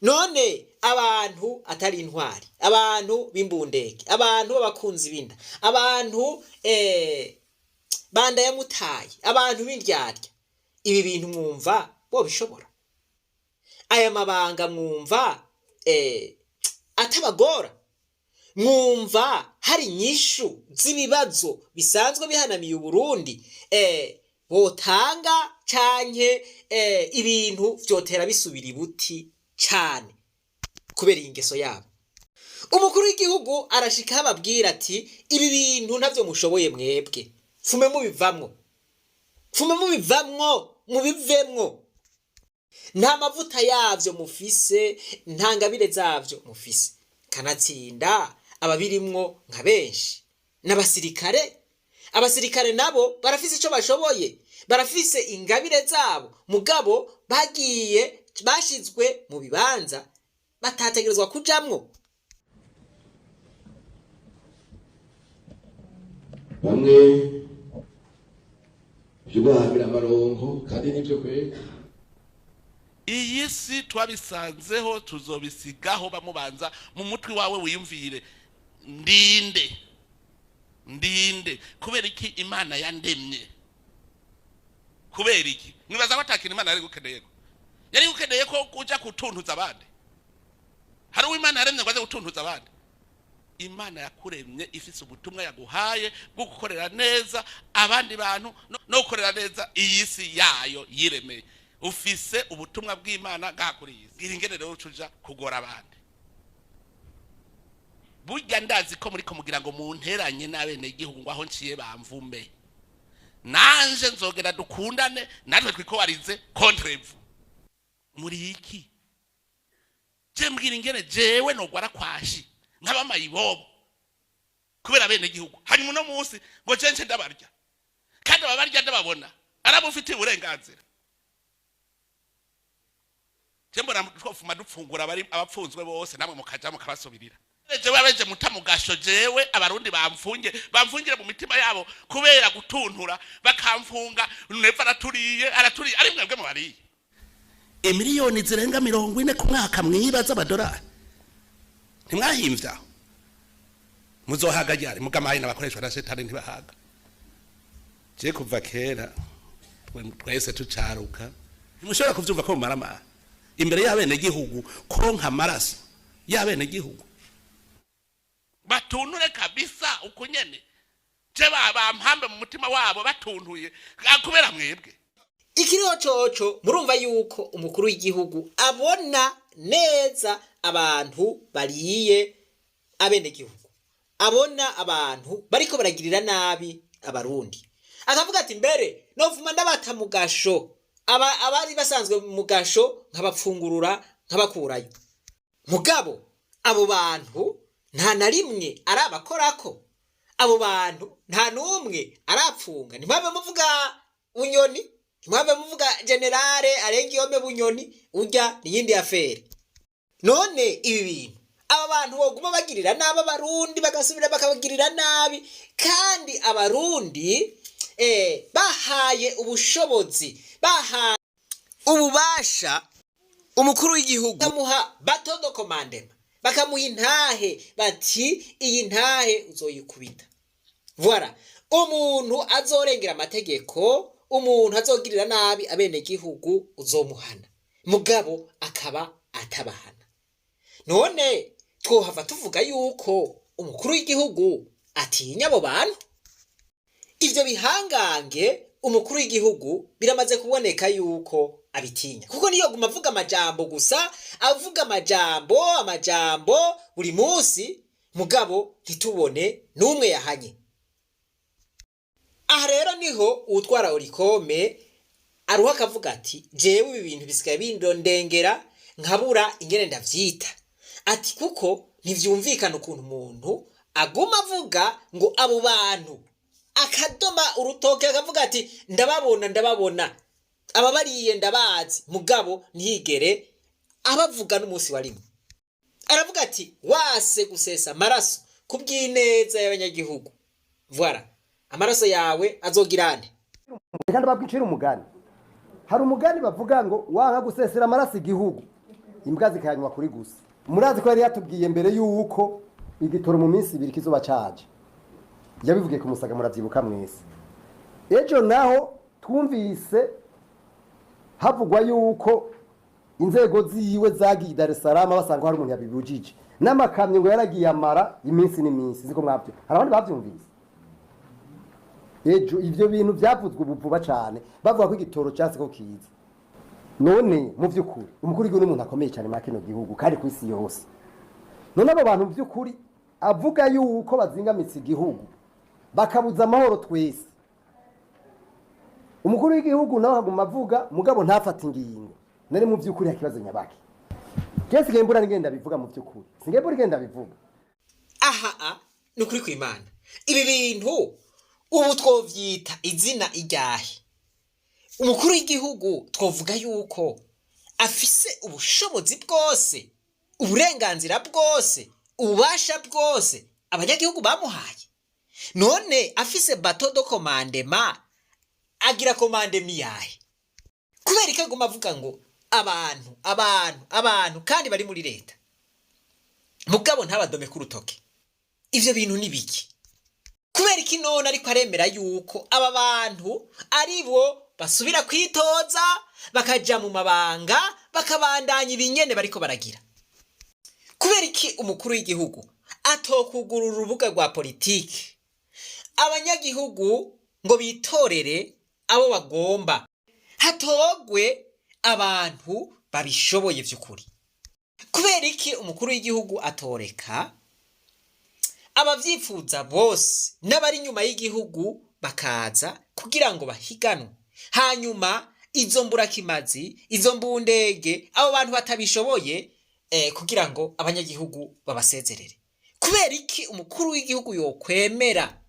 None abantu atari intwari, abantu b'imbundege, abantu b'abakunzi b'inda, abantu bandayamutaye, abantu b'indyarya, ibi bintu mwumva bobishobora? Aya mabanga mwumva atabagora? Mwumva hari inyishu z'ibibazo bisanzwe bihanamiye Uburundi botanga, canke ibintu vyotera bisubira ibuti cane kubera iyi ngeso yabo? Umukuru w'igihugu arashika ababwira ati: "Ibi bintu ntavyo mushoboye mwebwe, fume mubivamwo, fume mubivamwo, mubivemwo. Nta mavuta yavyo mufise, nta ngabire zavyo mufise." Kanatsinda ababirimwo nka benshi n'abasirikare. Abasirikare nabo barafise ico bashoboye, barafise ingabire zabo, mugabo bagiye bashizwe mu bibanza batategerezwa kujamwo. Bamwe byo guhambira amaronko kandi nibyo kwega. Iyi si twabisanzeho, tuzobisigaho. Bamubanza mu mutwe wawe wiyumvire: ndinde, ndinde? Kubera iki Imana yandemye? Kubera iki? Mwibaza ko atakintu Imana yari gukeneye? Ko yari gukeneye ko uja kutuntuza abandi? Hari uwo Imana yaremye ngo aze gutuntuza abandi? Imana yakuremye ifise ubutumwa yaguhaye bwo gukorera neza abandi bantu no gukorera neza iyi si yayo yiremeye. Ufise ubutumwa bw'Imana ngaha kuri iyi si. Gira ingene rero uca uja kugora abandi. Burya ndazi ko muriko mugira ngo munteranye n'abenegihugu, ngo aho nciye bamvume. Nanje nzogera dukundane, natwe twikowarize contre vous. Muri iki je mbwira ingene jewe nogwara kwashi nk'abamayibobo kubera bene gihugu, hanyuma uno munsi ngo je nce ndabarya, kandi ababarya ndababona arabufitiye uburenganzira. Je mbona twofuma dupfungura abari abapfunzwe bose, namwe mukaja mukabasubirira. Jewe abeje muta mugasho, jewe Abarundi bamfunge, bamfungire mu mitima yabo kubera gutuntura, bakamfunga. Neva araturiye, araturiye, ari mwebwe mubariye imiliyoni zirenga 40 ku mwaka mwiba z'amadolari. Ntimwahimvya aho muzohaga ryari? Mugamaye n'abakoreshwa na shetani ntibahaga. Je kuva kera twese tucaruka, ntimushobora kuvyumva ko mumaramara imbere y'abenegihugu, konka amaraso y'abenegihugu. Batunture kabisa uko nyene, je bampambe mu mutima wabo batuntuye kubera mwebwe. Ikiriho coco, murumva yuko umukuru w'igihugu abona neza abantu bariye abenegihugu, abona abantu bariko baragirira nabi Abarundi, akavuga ati: "Mbere novuma ndabata mu gasho, aba abari basanzwe mu gasho nkabapfungurura, nkabakurayo." Mugabo abo bantu nta na rimwe arabakorako, abo bantu nta n'umwe arapfunga. Ntimwave muvuga Bunyoni, ntimwave muvuga général Arengiyome Bunyoni, urya niyindi affaire. None ibi bintu, aba bantu boguma bagirira nabi Abarundi, bagasubira bakabagirira nabi, kandi Abarundi bahaye ubushobozi, bahaye ububasha umukuru w'igihugu, bakamuha bâton de commandement, bakamuha intahe, bati: "Iyi ntahe uzoyikubita." Voilà, umuntu azorengera amategeko, umuntu azogirira nabi abenegihugu, uzomuhana. Mugabo akaba atabahana. None twohava tuvuga yuko umukuru w'igihugu atinya abo bantu? Ivyo bihangange umukuru w'igihugu biramaze kuboneka yuko abitinya, kuko niyo guma avuga amajambo gusa, avuga amajambo, amajambo buri munsi, mugabo ntitubone n'umwe yahanye. Aha rero niho uwutwara Olucome aruha, akavuga ati: "Jewe ibi bintu bisigaye bindondengera, nkabura ingene ndavyita." Ati: "Kuko ntivyumvikana ukuntu umuntu aguma avuga ngo abo bantu, akadoma urutoke, akavuga ati: 'Ndababona, ndababona, ababariye ndabazi,' mugabo ntiyigere abavuga n'umunsi wa rimwe." Aravuga ati: "Wase gusesa amaraso ku bw'ineza y'abanyagihugu, voilà, amaraso yawe azogirane." Reka ndababwicira umugani. Hari umugani bavuga ngo: "Wanka gusesera amaraso igihugu, imbwa zikayanywa kuri gusa." Murazi ko yari yatubwiye mbere yuko igitoro mu minsi 2 kizoba caje. Yabivugiye ku Musaga, muravyibuka mwese. Ejo naho twumvise havugwa yuko inzego ziwe zagiye i Dar es Salaam, basanga hari umuntu yabibujije, n'amakamyo ngo yaragiye amara iminsi n'iminsi. Ziko mwabyo, hari abandi bavyumvise ejo. Ivyo bintu vyavuzwe ubu vuba cane, bavuga ko igitoro cyanse ko kiza. None mu vy'ukuri umukuru w'igihugu n'umuntu akomeye cyane muri kino gihugu kandi ku isi yose. None abo bantu mu vy'ukuri avuga yuko bazingamitse igihugu, bakabuza amahoro twese, umukuru w'igihugu nawe akaguma avuga mugabo ntafate ingingo, nari mu vy'ukuri hakibazo nyabaki? Je sigaye mbura ngenda bivuga. Mu vy'ukuri sigaye mbura ngenda bivuga. Aha a ni ukuri kw'Imana, ibi bintu ubu twovyita izina iryahe? Umukuru w'igihugu twovuga yuko afise ubushobozi bwose, uburenganzira bwose, ububasha bwose abanyagihugu bamuhaye. None afise bâton de commandement, agira commandement yahe? Kubera ko aguma avuga ngo abantu, abantu, abantu, kandi bari muri leta, mugabo ntabadome k'urutoke. Ivyo bintu ni biki? Kubera iki none ariko aremera yuko aba bantu ari bo basubira kwitoza, bakaja mu mabanga, bakabandanya ibinyene bariko baragira? Kubera iki umukuru w'igihugu atokugurura urubuga rwa politiki, abanyagihugu ngo bitorere abo bagomba, hatogwe abantu babishoboye vy'ukuri? Kubera iki umukuru w'igihugu atoreka abavyifuza bose n'abari inyuma y'igihugu bakaza kugira ngo bahiganwe, hanyuma izo mburakimazi, izo mbundege, abo bantu batabishoboye, kugira ngo abanyagihugu babasezerere? Kubera iki umukuru w'igihugu yokwemera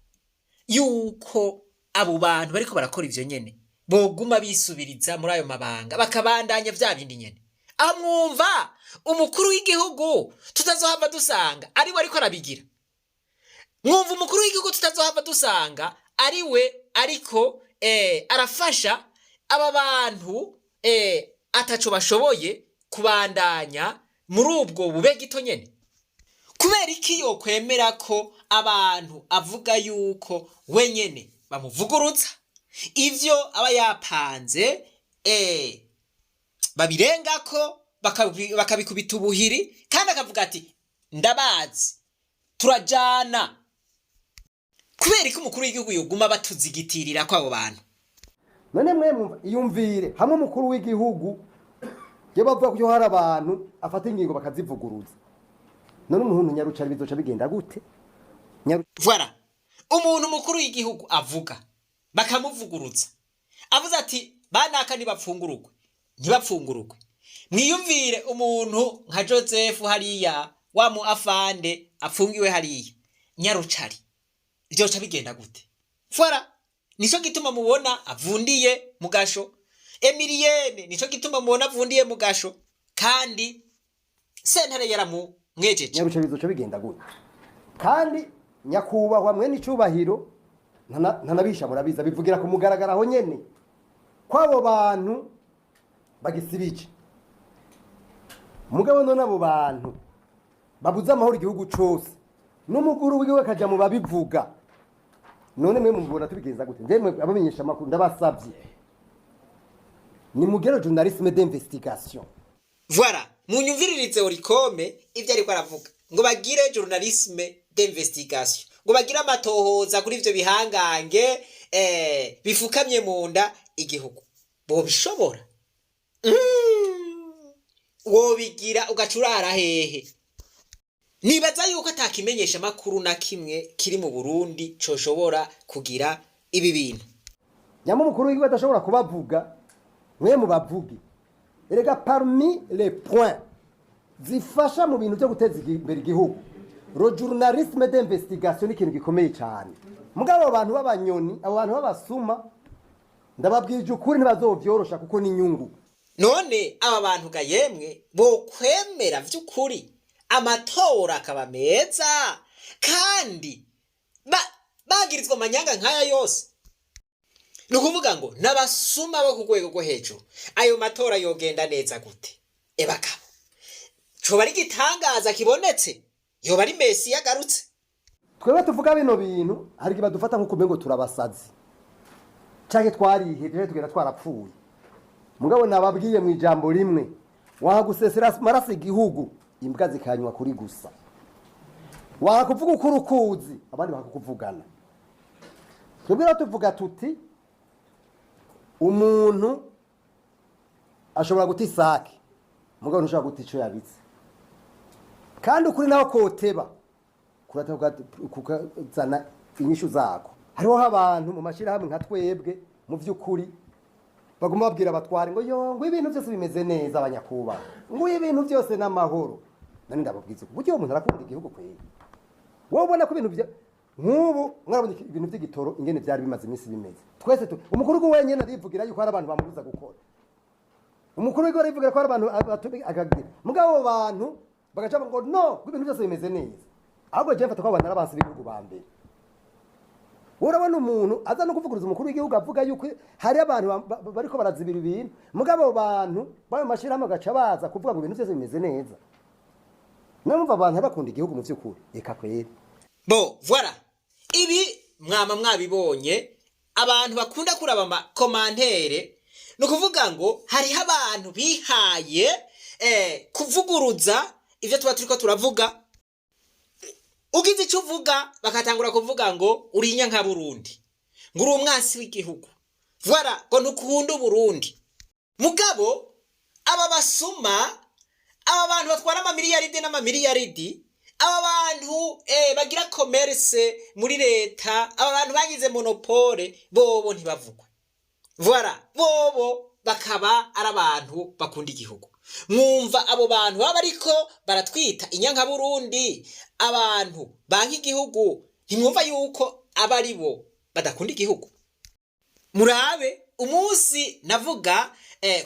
yuko abo bantu bariko barakora ivyo nyene boguma bisubiriza muri ayo mabanga, bakabandanya vya bindi nyene? Aho mwumva umukuru w'igihugu tutazohava dusanga ari we ariko arabigira? Mwumva umukuru w'igihugu tutazohava dusanga ari we ariko arafasha aba bantu ataco bashoboye kubandanya muri ubwo bube gito nyene? Kubera iki yokwemera ko abantu avuga yuko wenyene bamuvuguruza ivyo aba yapanze, babirengako, bakabikubita ubuhiri, kandi akavuga ati: "Ndabazi, turajana"? Kubera ko umukuru w'igihugu yoguma batuzigitirira ko abo bantu? None mwe mwumva, iyumvire hamwe umukuru w'igihugu iyo bavuga ko hari abantu afata ingingo bakazivuguruza, none umuntu nyarucari bizoca bigenda gute? Voilà, umuntu mukuru w'igihugu avuga bakamuvuguruza, avuze ati: "Banaka ntibapfungurugwe," ntibapfungurugwe. Mwiyumvire umuntu nka Joseph hariya, wa mu afande apfungiwe hariya Nyarucari, byoca bigenda gute? Voilà, nico gituma mubona avundiye mu gasho Emiliyene, nico gituma mubona avundiye mu gasho kandi sentare yaramumwejeje. Nyarucari bizoca bigenda gute? Kandi nyakubahwa mwene icubahiro ntanabisha, murabiza, bivugira ku mugaragaro aho nyene ko abo bantu bagisibije. Mugabo none abo bantu babuze amahoro igihugu cose, n'umukuru w'igihugu akaja mu babivuga, none mwe mubona tubigenza gute? Njemwe abamenyesha amakuru, ndabasavye nimugere journalisme d'investigation. Voilà, munyumviririze Olucome ibyo ariko aravuga, ngo bagire journalisme d'investigation, ngo bagire amatohoza kuri ivyo bihangange bifukamye mu nda igihugu. Bobishobora? Wobigira ugacurara hehe? Nibaza yuko atakimenyesha makuru na kimwe kiri mu Burundi coshobora kugira ibi bintu. Nyama umukuru w'igihugu adashobora kubavuga, mwe mubavuge. Erega parmi les points zifasha mu bintu byo guteza imbere igihugu, le journalisme d'investigation ni ikintu gikomeye cyane. Mugabo abo bantu b'abanyoni, abo bantu b'abasuma, ndababwije ukuri, ntibazovyorosha kuko ni inyungu. None aba bantu ga yemwe, bokwemera vy'ukuri amatora akaba meza kandi bagirizwa amanyanga nk'aya yose? Ni ukuvuga ngo n'abasuma bo ku rwego rwo hejuru. Ayo matora yogenda neza gute? Ebagabo, coba ari igitangaza kibonetse, yoba ari Mesi yagarutse. Twebwe tuvuga bino bintu, hari igihe badufata nk'uko umengo turabasazi canke twarihevye canke tugenda twarapfuye. Mugabo nababwiye mu ijambo rimwe: wahagusesera amaraso igihugu, imbwa zikanywa kuri gusa. Wakuvuga ukuri ukuzi, abandi bakakuvugana. Twebwe rero tuvuga tuti umuntu ashobora guta isake, mugabo ntushobora guta ico yabitse. Kandi ukuri naho koteba kurata kukazana inyishu zako. Hariho abantu mu mashyirahamwe nka twebwe, mu by'ukuri baguma babwira abatware ngo yo, ngo ibintu byose bimeze neza, abanyakubaha, ngo ibintu byose n'amahoro. Nani, ndababwiza uko buryo uwo muntu arakunda igihugu kweri? Wowe ubona ko ibintu bya nk'ubu, mwarabonye ibintu by'igitoro ingene byari bimaze iminsi bimeze. Twese tu umukuru w'igihugu wenyine arivugira yuko hari abantu bamubuza gukora. Umukuru w'igihugu arivugira ko hari abantu akagira. Mugabo abo bantu bagaca bavuga ngo no, ngo ibintu byose bimeze neza. Ahubwo jewe mfata ko abantu ari abansi b'igihugu ba mbere. Wowe urabona umuntu aza no kuvuguruza umukuru w'igihugu, avuga yuko hari abantu bariko barazibira ibintu, mugabo abo bantu bayo mashirahamwe bagaca baza kuvuga ngo ibintu byose bimeze neza. Niyo mpamvu abantu bakunda igihugu mu by'ukuri, reka kweri. Bo voilà, ibi mwama mwabibonye. Abantu bakunda kuraba ama commentaires, ni ukuvuga ngo hariho abantu bihaye kuvuguruza ivyo tuba turiko turavuga. Ugize icyo uvuga, bakatangura kuvuga ngo uri nka Burundi, ngo uri umwasi w'igihugu, voilà, ngo ntukunda Uburundi. Mugabo aba basuma, aba bantu batwara amamiliyaridi n'amamiliyaridi, aba bantu bagira commerce muri leta, aba bantu bagize monopole, bobo ntibavugwe. Voilà, bobo bakaba ari abantu bakunda igihugu. Mwumva abo bantu baba bariko baratwita inyankaburundi, abantu banka igihugu, ntimwumva yuko aba ari bo badakunda igihugu? Murabe. Umunsi navuga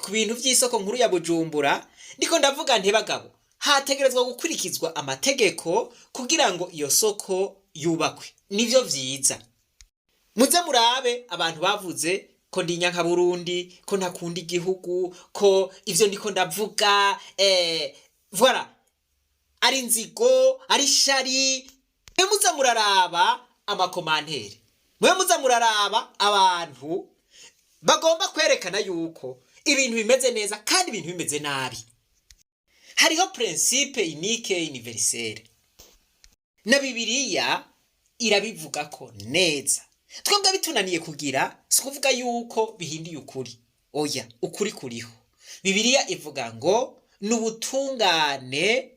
ku bintu by'isoko nkuru ya Bujumbura, ndiko ndavuga nti: "Bagabo, hategerezwa gukurikizwa amategeko kugira ngo iyo soko yubakwe, nivyo vyiza." Muze murabe abantu bavuze ko ndi nyanka Burundi, ko ntakunda igihugu, ko ivyo ndiko ndavuga voilà, ari inzigo, ari shari. Mwe muza muraraba ama commentaires, mwe muza muraraba abantu bagomba kwerekana yuko ibintu bimeze neza kandi ibintu bimeze nabi. Hariho principe unique, universelle, na Bibiliya irabivuga ko neza. Twebwe bitunaniye kugira, si ukuvuga yuko bihinduye ukuri, oya, ukuri kuriho. Bibiliya ivuga ngo ni ubutungane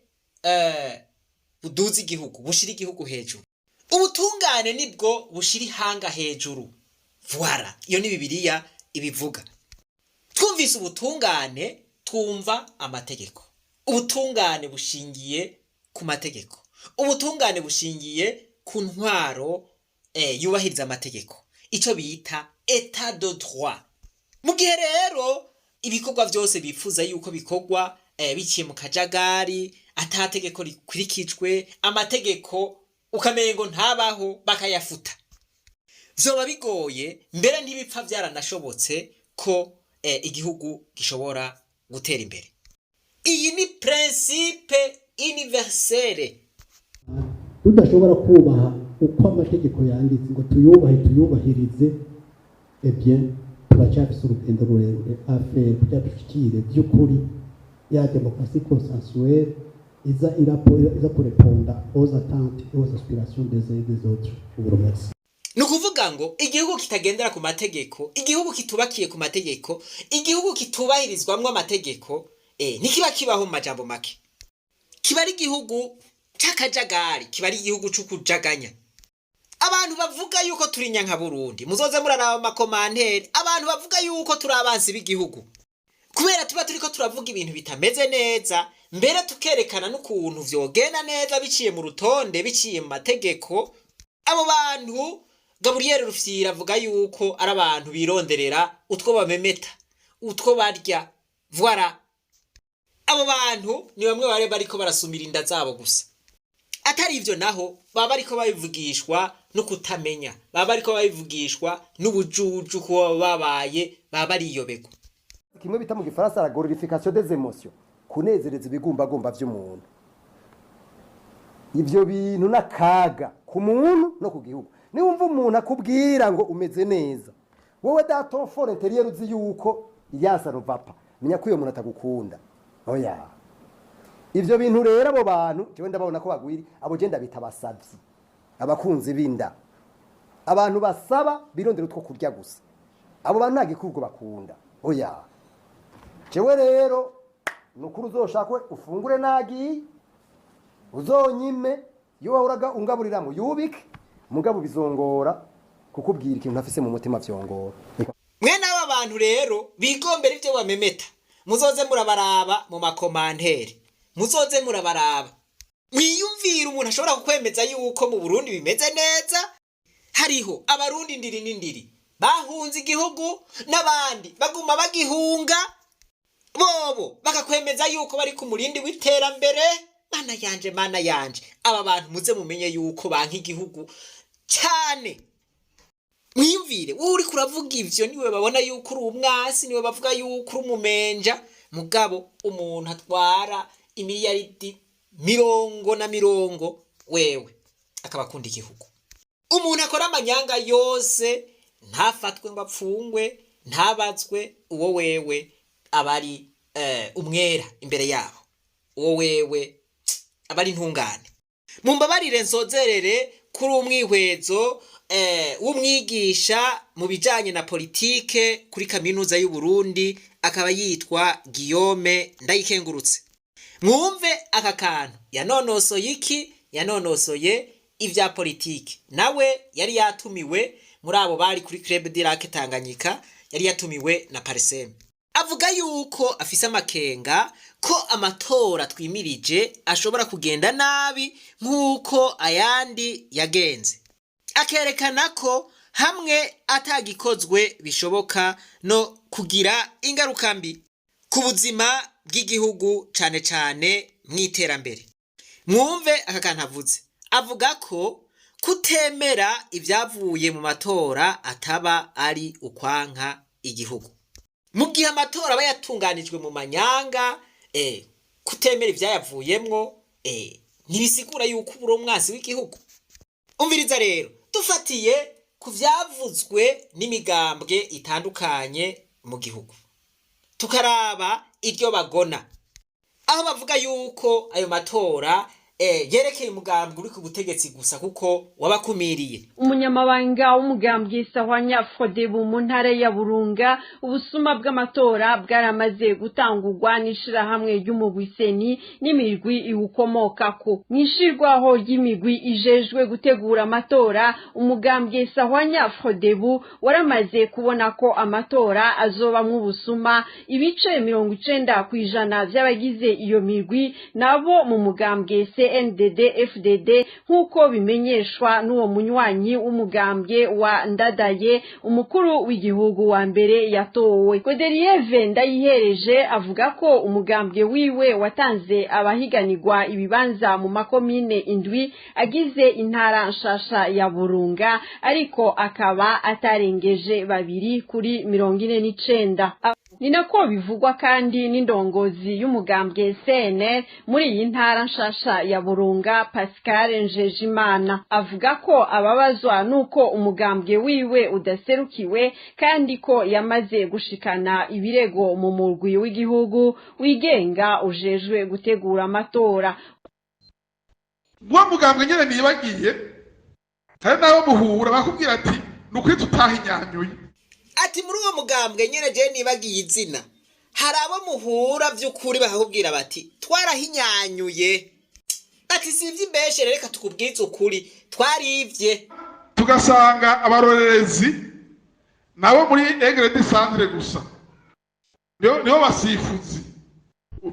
buduza igihugu, bushira igihugu hejuru. Ubutungane nibwo bushira ihanga hejuru. Voilà, iyo ni Bibiliya ibivuga. Twumvise ubutungane, twumva amategeko. Ubutungane bushingiye ku mategeko, ubutungane bushingiye ku ntwaro yubahiriza amategeko, icyo bita état de droit. Mu gihe rero ibikorwa byose bifuza yuko bikorwa biciye mu kajagari, atategeko rikurikijwe, amategeko ukamengo ntabaho, bakayafuta, vyoba bigoye, mbere ntibipfa byaranashobotse ko igihugu gishobora gutera imbere. Iyi ni principe universelle. Tudashobora kubaha uko amategeko yanditse ngo tuyubahe, tuyubahirize, eh bien turacyafise urugendo rurerure affaire kugira dushikire by'ukuri ya démocratie consensuelle iza iza kurépondre aux attentes et aux aspirations des uns et des autres. Je vous remercie. Ni ukuvuga ngo igihugu kitagendera ku mategeko, igihugu kitubakiye ku mategeko, igihugu kitubahirizwamwo amategeko, ntikiba kibaho. Mu majambo make, kiba ari igihugu c'akajagari, kiba ari igihugu c'ukujaganya. Abantu bavuga yuko turi nyankaburundi, muzoze muraraba ama commentaires. Abantu bavuga yuko turi abansi b'igihugu kubera tuba turiko turavuga ibintu bitameze neza, mbere tukerekana n'ukuntu vyogenda neza biciye mu rutonde, biciye mu mategeko, abo bantu Gaburiyeri Rufyira avuga yuko ari abantu bironderera utwo bamemeta, utwo barya. Voilà, abo bantu ni bamwe bari bariko barasumira inda zabo gusa. Atari ivyo naho, baba bariko babivugishwa no kutamenya, baba bariko babivugishwa n'ubujuju, kuba babaye baba bariyobegwa. Kimwe bita mu Gifaransa la glorification des émotions, kunezereza ibigumbagumba vy'umuntu. Ivyo bintu n'akaga ku muntu no ku gihugu. Niwumva umuntu akubwira ngo umeze neza, wowe dans ton for intérieur uzi yuko ilyansa ruvapa, menya ko uyo muntu atagukunda, oya. Ivyo bintu rero, abo bantu jewe ndababona ko bagwiri. Abo je ndabita abasavyi, abakunzi b'inda, abantu basaba birondera utwo kurya gusa. Abo bantu nta gikurwa bakunda, oya. Jewe rero ni ukuri, uzoshakwe ufungure nagiye, uzonyime iyo wahoraga ungaburiramo yubike, mugabo bizongora kukubwira ikintu ntafise mu mutima, vyongora. Mwene aba bantu rero bigombera ibyo bamemeta, muzoze murabaraba mu ma commentaires, muzoze murabaraba, mwiyumvire umuntu ashobora kukwemeza yuko mu Burundi bimeze neza. Hariho Abarundi ndiri n'indiri bahunze igihugu, n'abandi baguma bagihunga, bobo bakakwemeza yuko bari ku murindi w'iterambere. Mana yanje, Mana yanje, aba bantu muze mumenye yuko banka igihugu cyane. Mwiyumvire, wowe uriko uravuga ivyo, niwe babona yuko uri umwasi, niwe bavuga yuko uri umumenja. Mugabo umuntu atwara imiliyaridi mirongo na mirongo, wewe akaba akunda igihugu. Umuntu akora amanyanga yose ntafatwe ngo apfungwe, ntabazwe, uwo wewe aba ari umwera imbere yabo, uwo wewe aba ari intungane. Mumbabarire nsozerere kuri umwihwezo w'umwigisha mu bijanye na politike kuri Kaminuza y'u Burundi, akaba yitwa Guillaume Ndayikengurutse. Mwumve aka kantu. Yanonosoye iki? Yanonosoye ibya politike. Nawe yari yatumiwe muri abo bari kuri Club du Lac Tanganyika, yari yatumiwe na PARCEM. Avuga yuko afise amakenga ko amatora twimirije ashobora kugenda nabi nk'uko ayandi yagenze, akerekana ko Hamwe atagikozwe, bishoboka no kugira ingaruka mbi ku buzima bw'igihugu, cane cane mw'iterambere. Mwumve aka kantu avuze. Avuga ko kutemera ibyavuye mu matora ataba ari ukwanka igihugu. Mu gihe amatora aba yatunganijwe mu manyanga, kutemera ivyayavuyemwo ntibisigura yuko ubura umwasi w'igihugu. Umviriza rero, dufatiye ku vyavuzwe n'imigambwe itandukanye mu gihugu, tukaraba iryo bagona, aho bavuga yuko ayo matora yerekeye umugambwe uri ku butegetsi gusa kuko wabakumiriye. Umunyamabanga w'umugambwe Sahwanya Frodebu mu ntara ya Burunga, ubusuma bw'amatora bwaramaze gutangurwa n'ishirahamwe ry'umugwi CENI n'imirwi iwukomokako. Mw'ishirwaho ry'imigwi ijejwe gutegura amatora, umugambwe Sahwanya Frodebu waramaze kubona ko amatora azobamwo ubusuma. Ibice 90% vy'abagize iyo mirwi nabo mu mugambwe CNDD FDD, nk'uko bimenyeshwa n'uwo munywanyi w'umugambwe wa Ndadaye, umukuru w'igihugu wa mbere yatowe. Godelieve Ndayihereje avuga ko umugambwe wiwe watanze abahiganirwa ibibanza mu makomine indwi agize intara nshasha ya Burunga, ariko akaba atarengeje babiri kuri 49. Ni nako bivugwa kandi n'indongozi y'umugambwe CNL muri iyi ntara nshasha ya Burunga, Pascal Njejimana. Avuga ko ababazwa nuko umugambwe wiwe udaserukiwe, kandi ko yamaze gushikana ibirego mu murwi w'igihugu wigenga ujejwe gutegura amatora. Uwo mugambwe nyene nibagiye, hari n'abo muhura bakubwira ati: "Ni ukuri tutahinyanyuye." Ati: "Muri uwo mugambwe nyene je nibagiye izina, hari abo muhura vy'ukuri bakakubwira bati twarahinyanyuye." Ati: "Si ivy'imbeshere, reka tukubwize ukuri, twarivye." Tugasanga abarorerezi nabo muri Aigle du Centre gusa nibo basifuzi.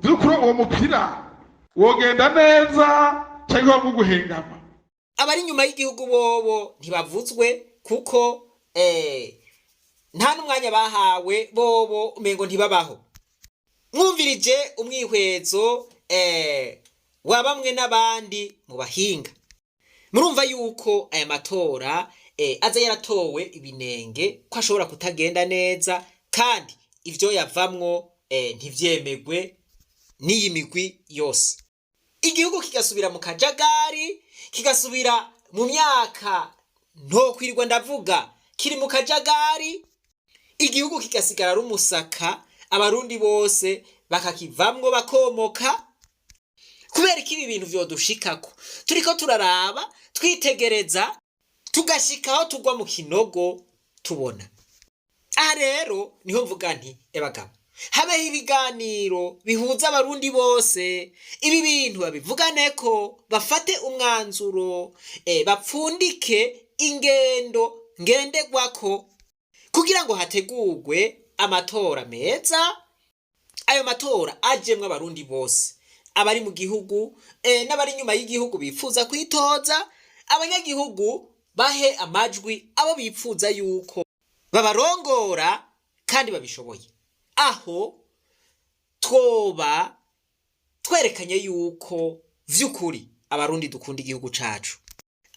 By'ukuri uwo mupira wogenda neza cyangwa wo guhengama? Abari inyuma y'igihugu bobo ntibavuzwe kuko nta n'umwanya bahawe, bobo umengo ntibabaho. Mwumvirije umwihwezo wa bamwe n'abandi mu bahinga, murumva yuko aya matora aza yaratowe ibinenge, ko ashobora kutagenda neza, kandi ivyo yavamwo ntivyemegwe n'iyi migwi yose, igihugu kigasubira mu kajagari, kigasubira mu myaka ntokwirirwa ndavuga kiri mu kajagari, igihugu kigasigara ari umusaka, Abarundi bose bakakivamwo bakomoka. Kubera ko ibi bintu vyodushikako turiko turaraba, twitegereza, tugashikaho tugwa mu kinogo tubona. Aha rero niho mvuga nti: "Ebagabo, habeho ibiganiro bihuza Abarundi bose, ibi bintu babivuganeko, bafate umwanzuro, bapfundike ingendo ngenderwako kugira ngo hategurwe amatora meza, ayo matora ajemwo Abarundi bose, abari mu gihugu n'abari inyuma y'igihugu bifuza kwitoza, abanyagihugu bahe amajwi abo bipfuza yuko babarongora kandi babishoboye." Aho twoba twerekanye yuko vy'ukuri Abarundi dukunda igihugu cacu,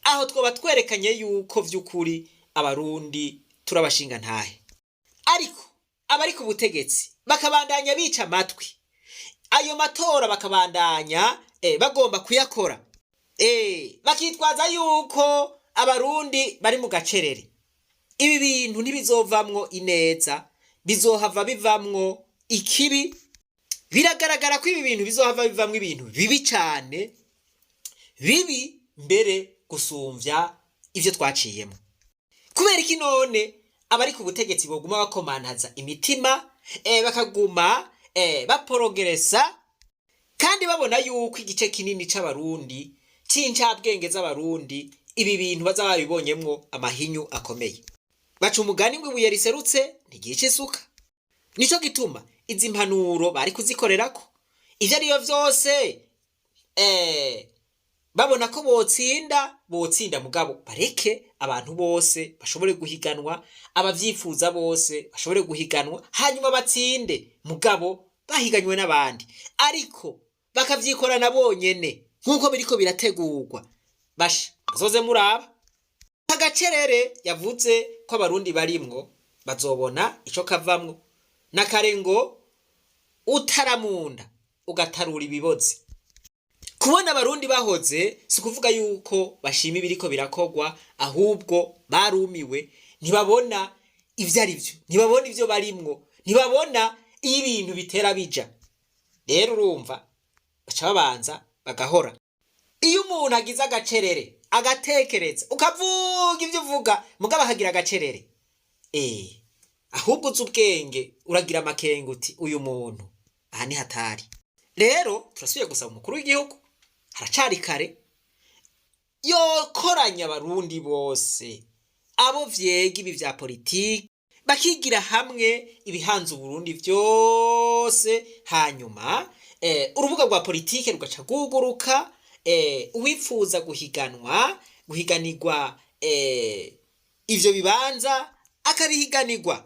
aho twoba twerekanye yuko vy'ukuri Abarundi turabashinga ntahe. Ariko abari ku butegetsi bakabandanya bica amatwi ayo matora, bakabandanya bagomba kuyakora, bakitwaza yuko Abarundi bari mu gacerere, ibi bintu ntibizovamwo ineza, bizohava bivamwo ikibi. Biragaragara ko ibi bintu bizohava bivamwo ibintu bibi cane, bibi mbere gusumvya ivyo twaciyemo. Kubera iki none abari ku butegetsi boguma bakomantaza imitima, bakaguma baporogeresa, kandi babona yuko igice kinini c'Abarundi, c'incabwenge z'Abarundi, ibi bintu baza babibonyemwo amahinyu akomeye? Baca umugani ngo ibuye riserutse ntigica isuka. Nico gituma izi mpanuro bari kuzikorerako ivyo ariyo vyose. Babona ko botsinda, botsinda, mugabo bareke abantu bose bashobore guhiganwa, abavyifuza bose bashobore guhiganwa, hanyuma batsinde, mugabo bahiganywe n'abandi. Ariko bakavyikorana bonyene nk'uko biriko birategurwa, basha muzoze muraba agacerere yavuze ko abarundi barimwo, bazobona ico kavamwo. Na kare ngo utaramunda ugatarura ibibozi. Kubona abarundi bahoze si ukuvuga yuko bashima ibiriko birakogwa, ahubwo barumiwe, ntibabona ivyo ari vyo, ntibabona ivyo barimwo, ntibabona iyo ibintu bitera bija. Rero urumva baca babanza bagahora. Iyo umuntu agize agacerere agatekereza, ukavuga ivyo uvuga, mugabo akagira agacerere, ahubwo uzi ubwenge uragira amakenga uti uyu muntu aha ni hatari. Rero turasubiye gusaba umukuru w'igihugu, haracari kare, yokoranya abarundi bose abo vyega ibi vya politiki, bakigira hamwe ibihanze uburundi vyose, hanyuma urubuga rwa politike rugaca rwuguruka, uwipfuza guhiganwa, guhiganirwa ivyo bibanza akabihiganirwa.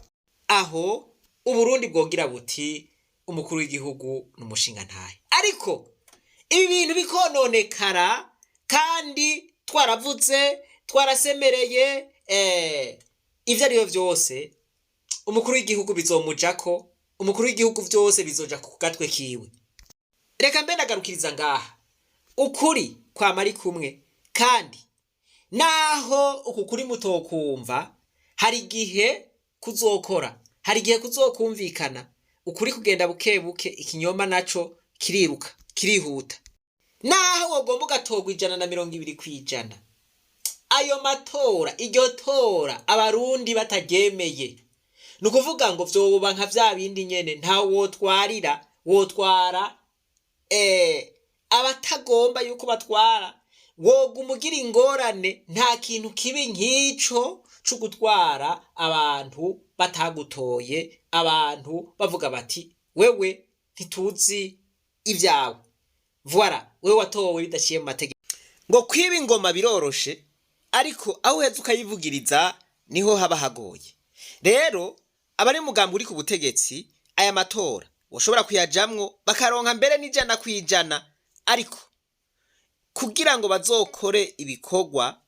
Aho uburundi bwogira buti umukuru w'igihugu ni umushingantahe. Ariko ibi bintu bikononekara, kandi twaravuze, twarasemereye, ivyo ari byo vyose umukuru w'igihugu bizomujako, umukuru w'igihugu vyose bizoja ku gatwe kiwe. Reka mbe nagarukiriza ngaha. Ukuri kwama ari kumwe, kandi naho uku kuri mutokumva, hari igihe kuzokora, hari igihe kuzokumvikana. Ukuri kugenda buke buke, ikinyoma naco kiriruka, kirihuta. Naho wogomba ugatorwa 120%, ayo matora, iryo tora abarundi bataryemeye, ni ukuvuga ngo vyoba nka vya bindi nyene, ntawe wotwarira, wotwara abatagomba yuko batwara, woguma ugira ingorane. Nta kintu kibi nk'ico co gutwara abantu batagutoye, abantu bavuga bati wewe ntituzi ibyawe, voilà, wewe watowe bidaciye mu mategeko. Ngo kwiba ingoma biroroshe, ariko aho uheze ukayivugiriza niho haba hagoye. Rero abari mugambi uri ku butegetsi, aya matora boshobora kuyajamwo bakaronka mbere n'100%, ariko kugira ngo bazokore ibikorwa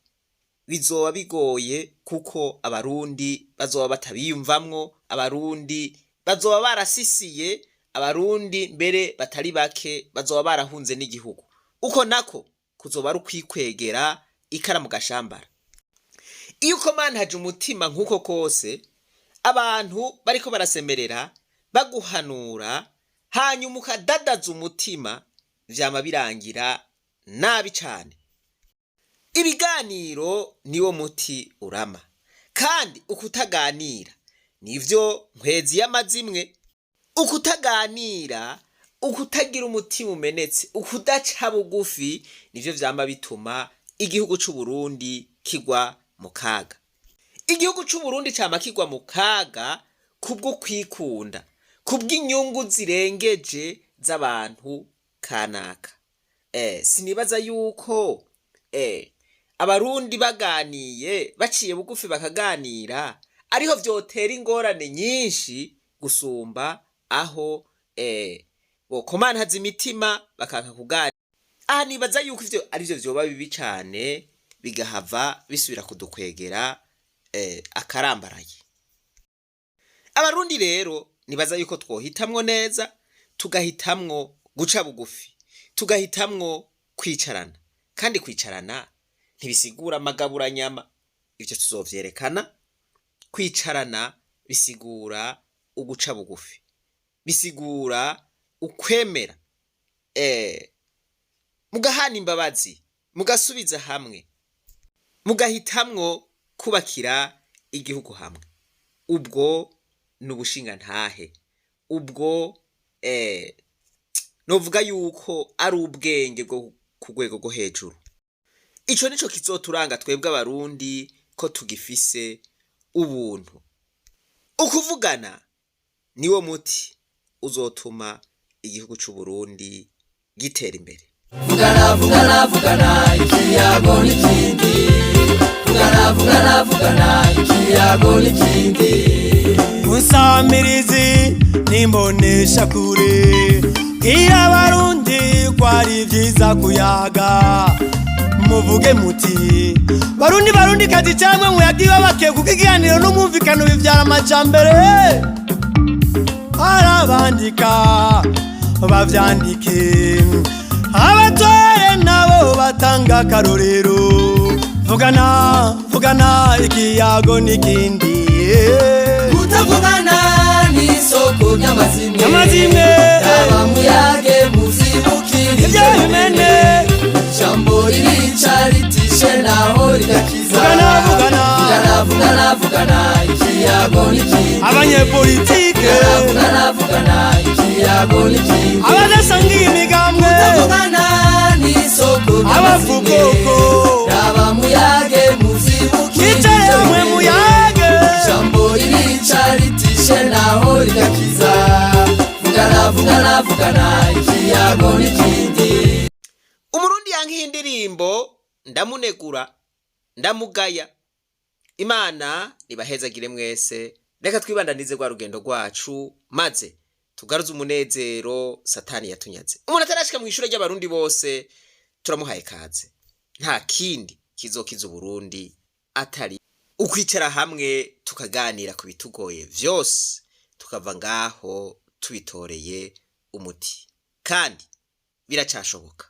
bizoba bigoye, kuko abarundi bazoba batabiyumvamwo, abarundi bazoba barasisiye, abarundi mbere batari bake bazoba barahunze n'igihugu. Uko nako kuzoba ari ukwikwegera ikara mu gashambara. Iyo ukomantaje umutima nk'uko kose, abantu bariko barasemerera baguhanura, hanyuma ukadadaza umutima, vyama birangira nabi cane. Ibiganiro niwo muti urama, kandi ukutaganira nivyo nkwezi y'amazimwe. Ukutaganira, ukutagira umutima umenetse, ukudaca bugufi, nivyo vyama bituma igihugu c'u Burundi kigwa mu kaga. Igihugu c'u Burundi cama kigwa mu kaga kubwo kwikunda, kubw'inyungu zirengeje z'abantu kanaka. Sinibaza yuko abarundi baganiye, baciye bugufi bakaganira, ariho vyotera ingorane nyinshi gusumba aho bokomantaza imitima bakanka kuganira. Aha nibaza yuko ivyo arivyo vyoba bibi cane, bigahava bisubira kudukwegera akarambaraye. Abarundi rero nibaza yuko twohitamwo neza, tugahitamwo guca bugufi, tugahitamwo kwicarana. Kandi kwicarana ntibisigura amagaburanyama, ivyo tuzovyerekana. Kwicarana bisigura uguca bugufi, bisigura ukwemera, mugahana imbabazi, mugasubiza hamwe, mugahitamwo kubakira igihugu hamwe. Ubwo ni ubushingantahe, ubwo novuga yuko ari ubwenge bwo ku rwego rwo hejuru. Ico nico kizoturanga twebwe abarundi, ko tugifise ubuntu. Ukuvugana niwo muti uzotuma igihugu c'u Burundi gitera imbere. Vugana, vugana, vugana, ikiyago n'ikindi. Vugana, vugana, vugana, ikiyago n'ikindi. Unsamirizi nimbonesha kure, bwira Abarundi ko ari byiza kuyaga. Muvuge muti: "Barundi, Barundi kazi", cyangwa muyagiwe bakeye, kuko ikiganiro n'umwumvikano bivyara amajambere. Arabandika bavyandike, abatware nabo batanga akarorero. Vugana, vugana, ikiyago n'ikindi. Kutavugana ni isoko ry'amazimwe. Amazimwe. Yaba muyage muzibukire. Ibyo bimene. Ijambo ririca ritishe naho rigakiza. Vugana, vugana. Vugana, vugana, vugana, ikiyago n'ikindi. Abanyepolitike. Vugana, vugana, ikiyago n'ikindi. Abadasangiye imigambwe. Kutavugana ni isoko ry'amazimwe. Abavugoko. Yaba muyage muzibukire. Icare hamwe muyage. Ijambo ririca ritishe naho rigakiza. Vugana, vugana, vugana, ikiyago n'ikindi. Umurundi yankiye indirimbo, ndamunegura, ndamugaya. Imana nibahezagire mwese. Reka twibandanize rwa rugendo rwacu, maze tugaruze umunezero Satani yatunyaze. Umuntu atarashika mu ishure ry'Abarundi bose, turamuhaye kaze. Nta kindi kizokiza Uburundi atari ukwicara hamwe tukaganira ku bitugoye vyose, tukava ngaho tubitoreye umuti, kandi biracashoboka.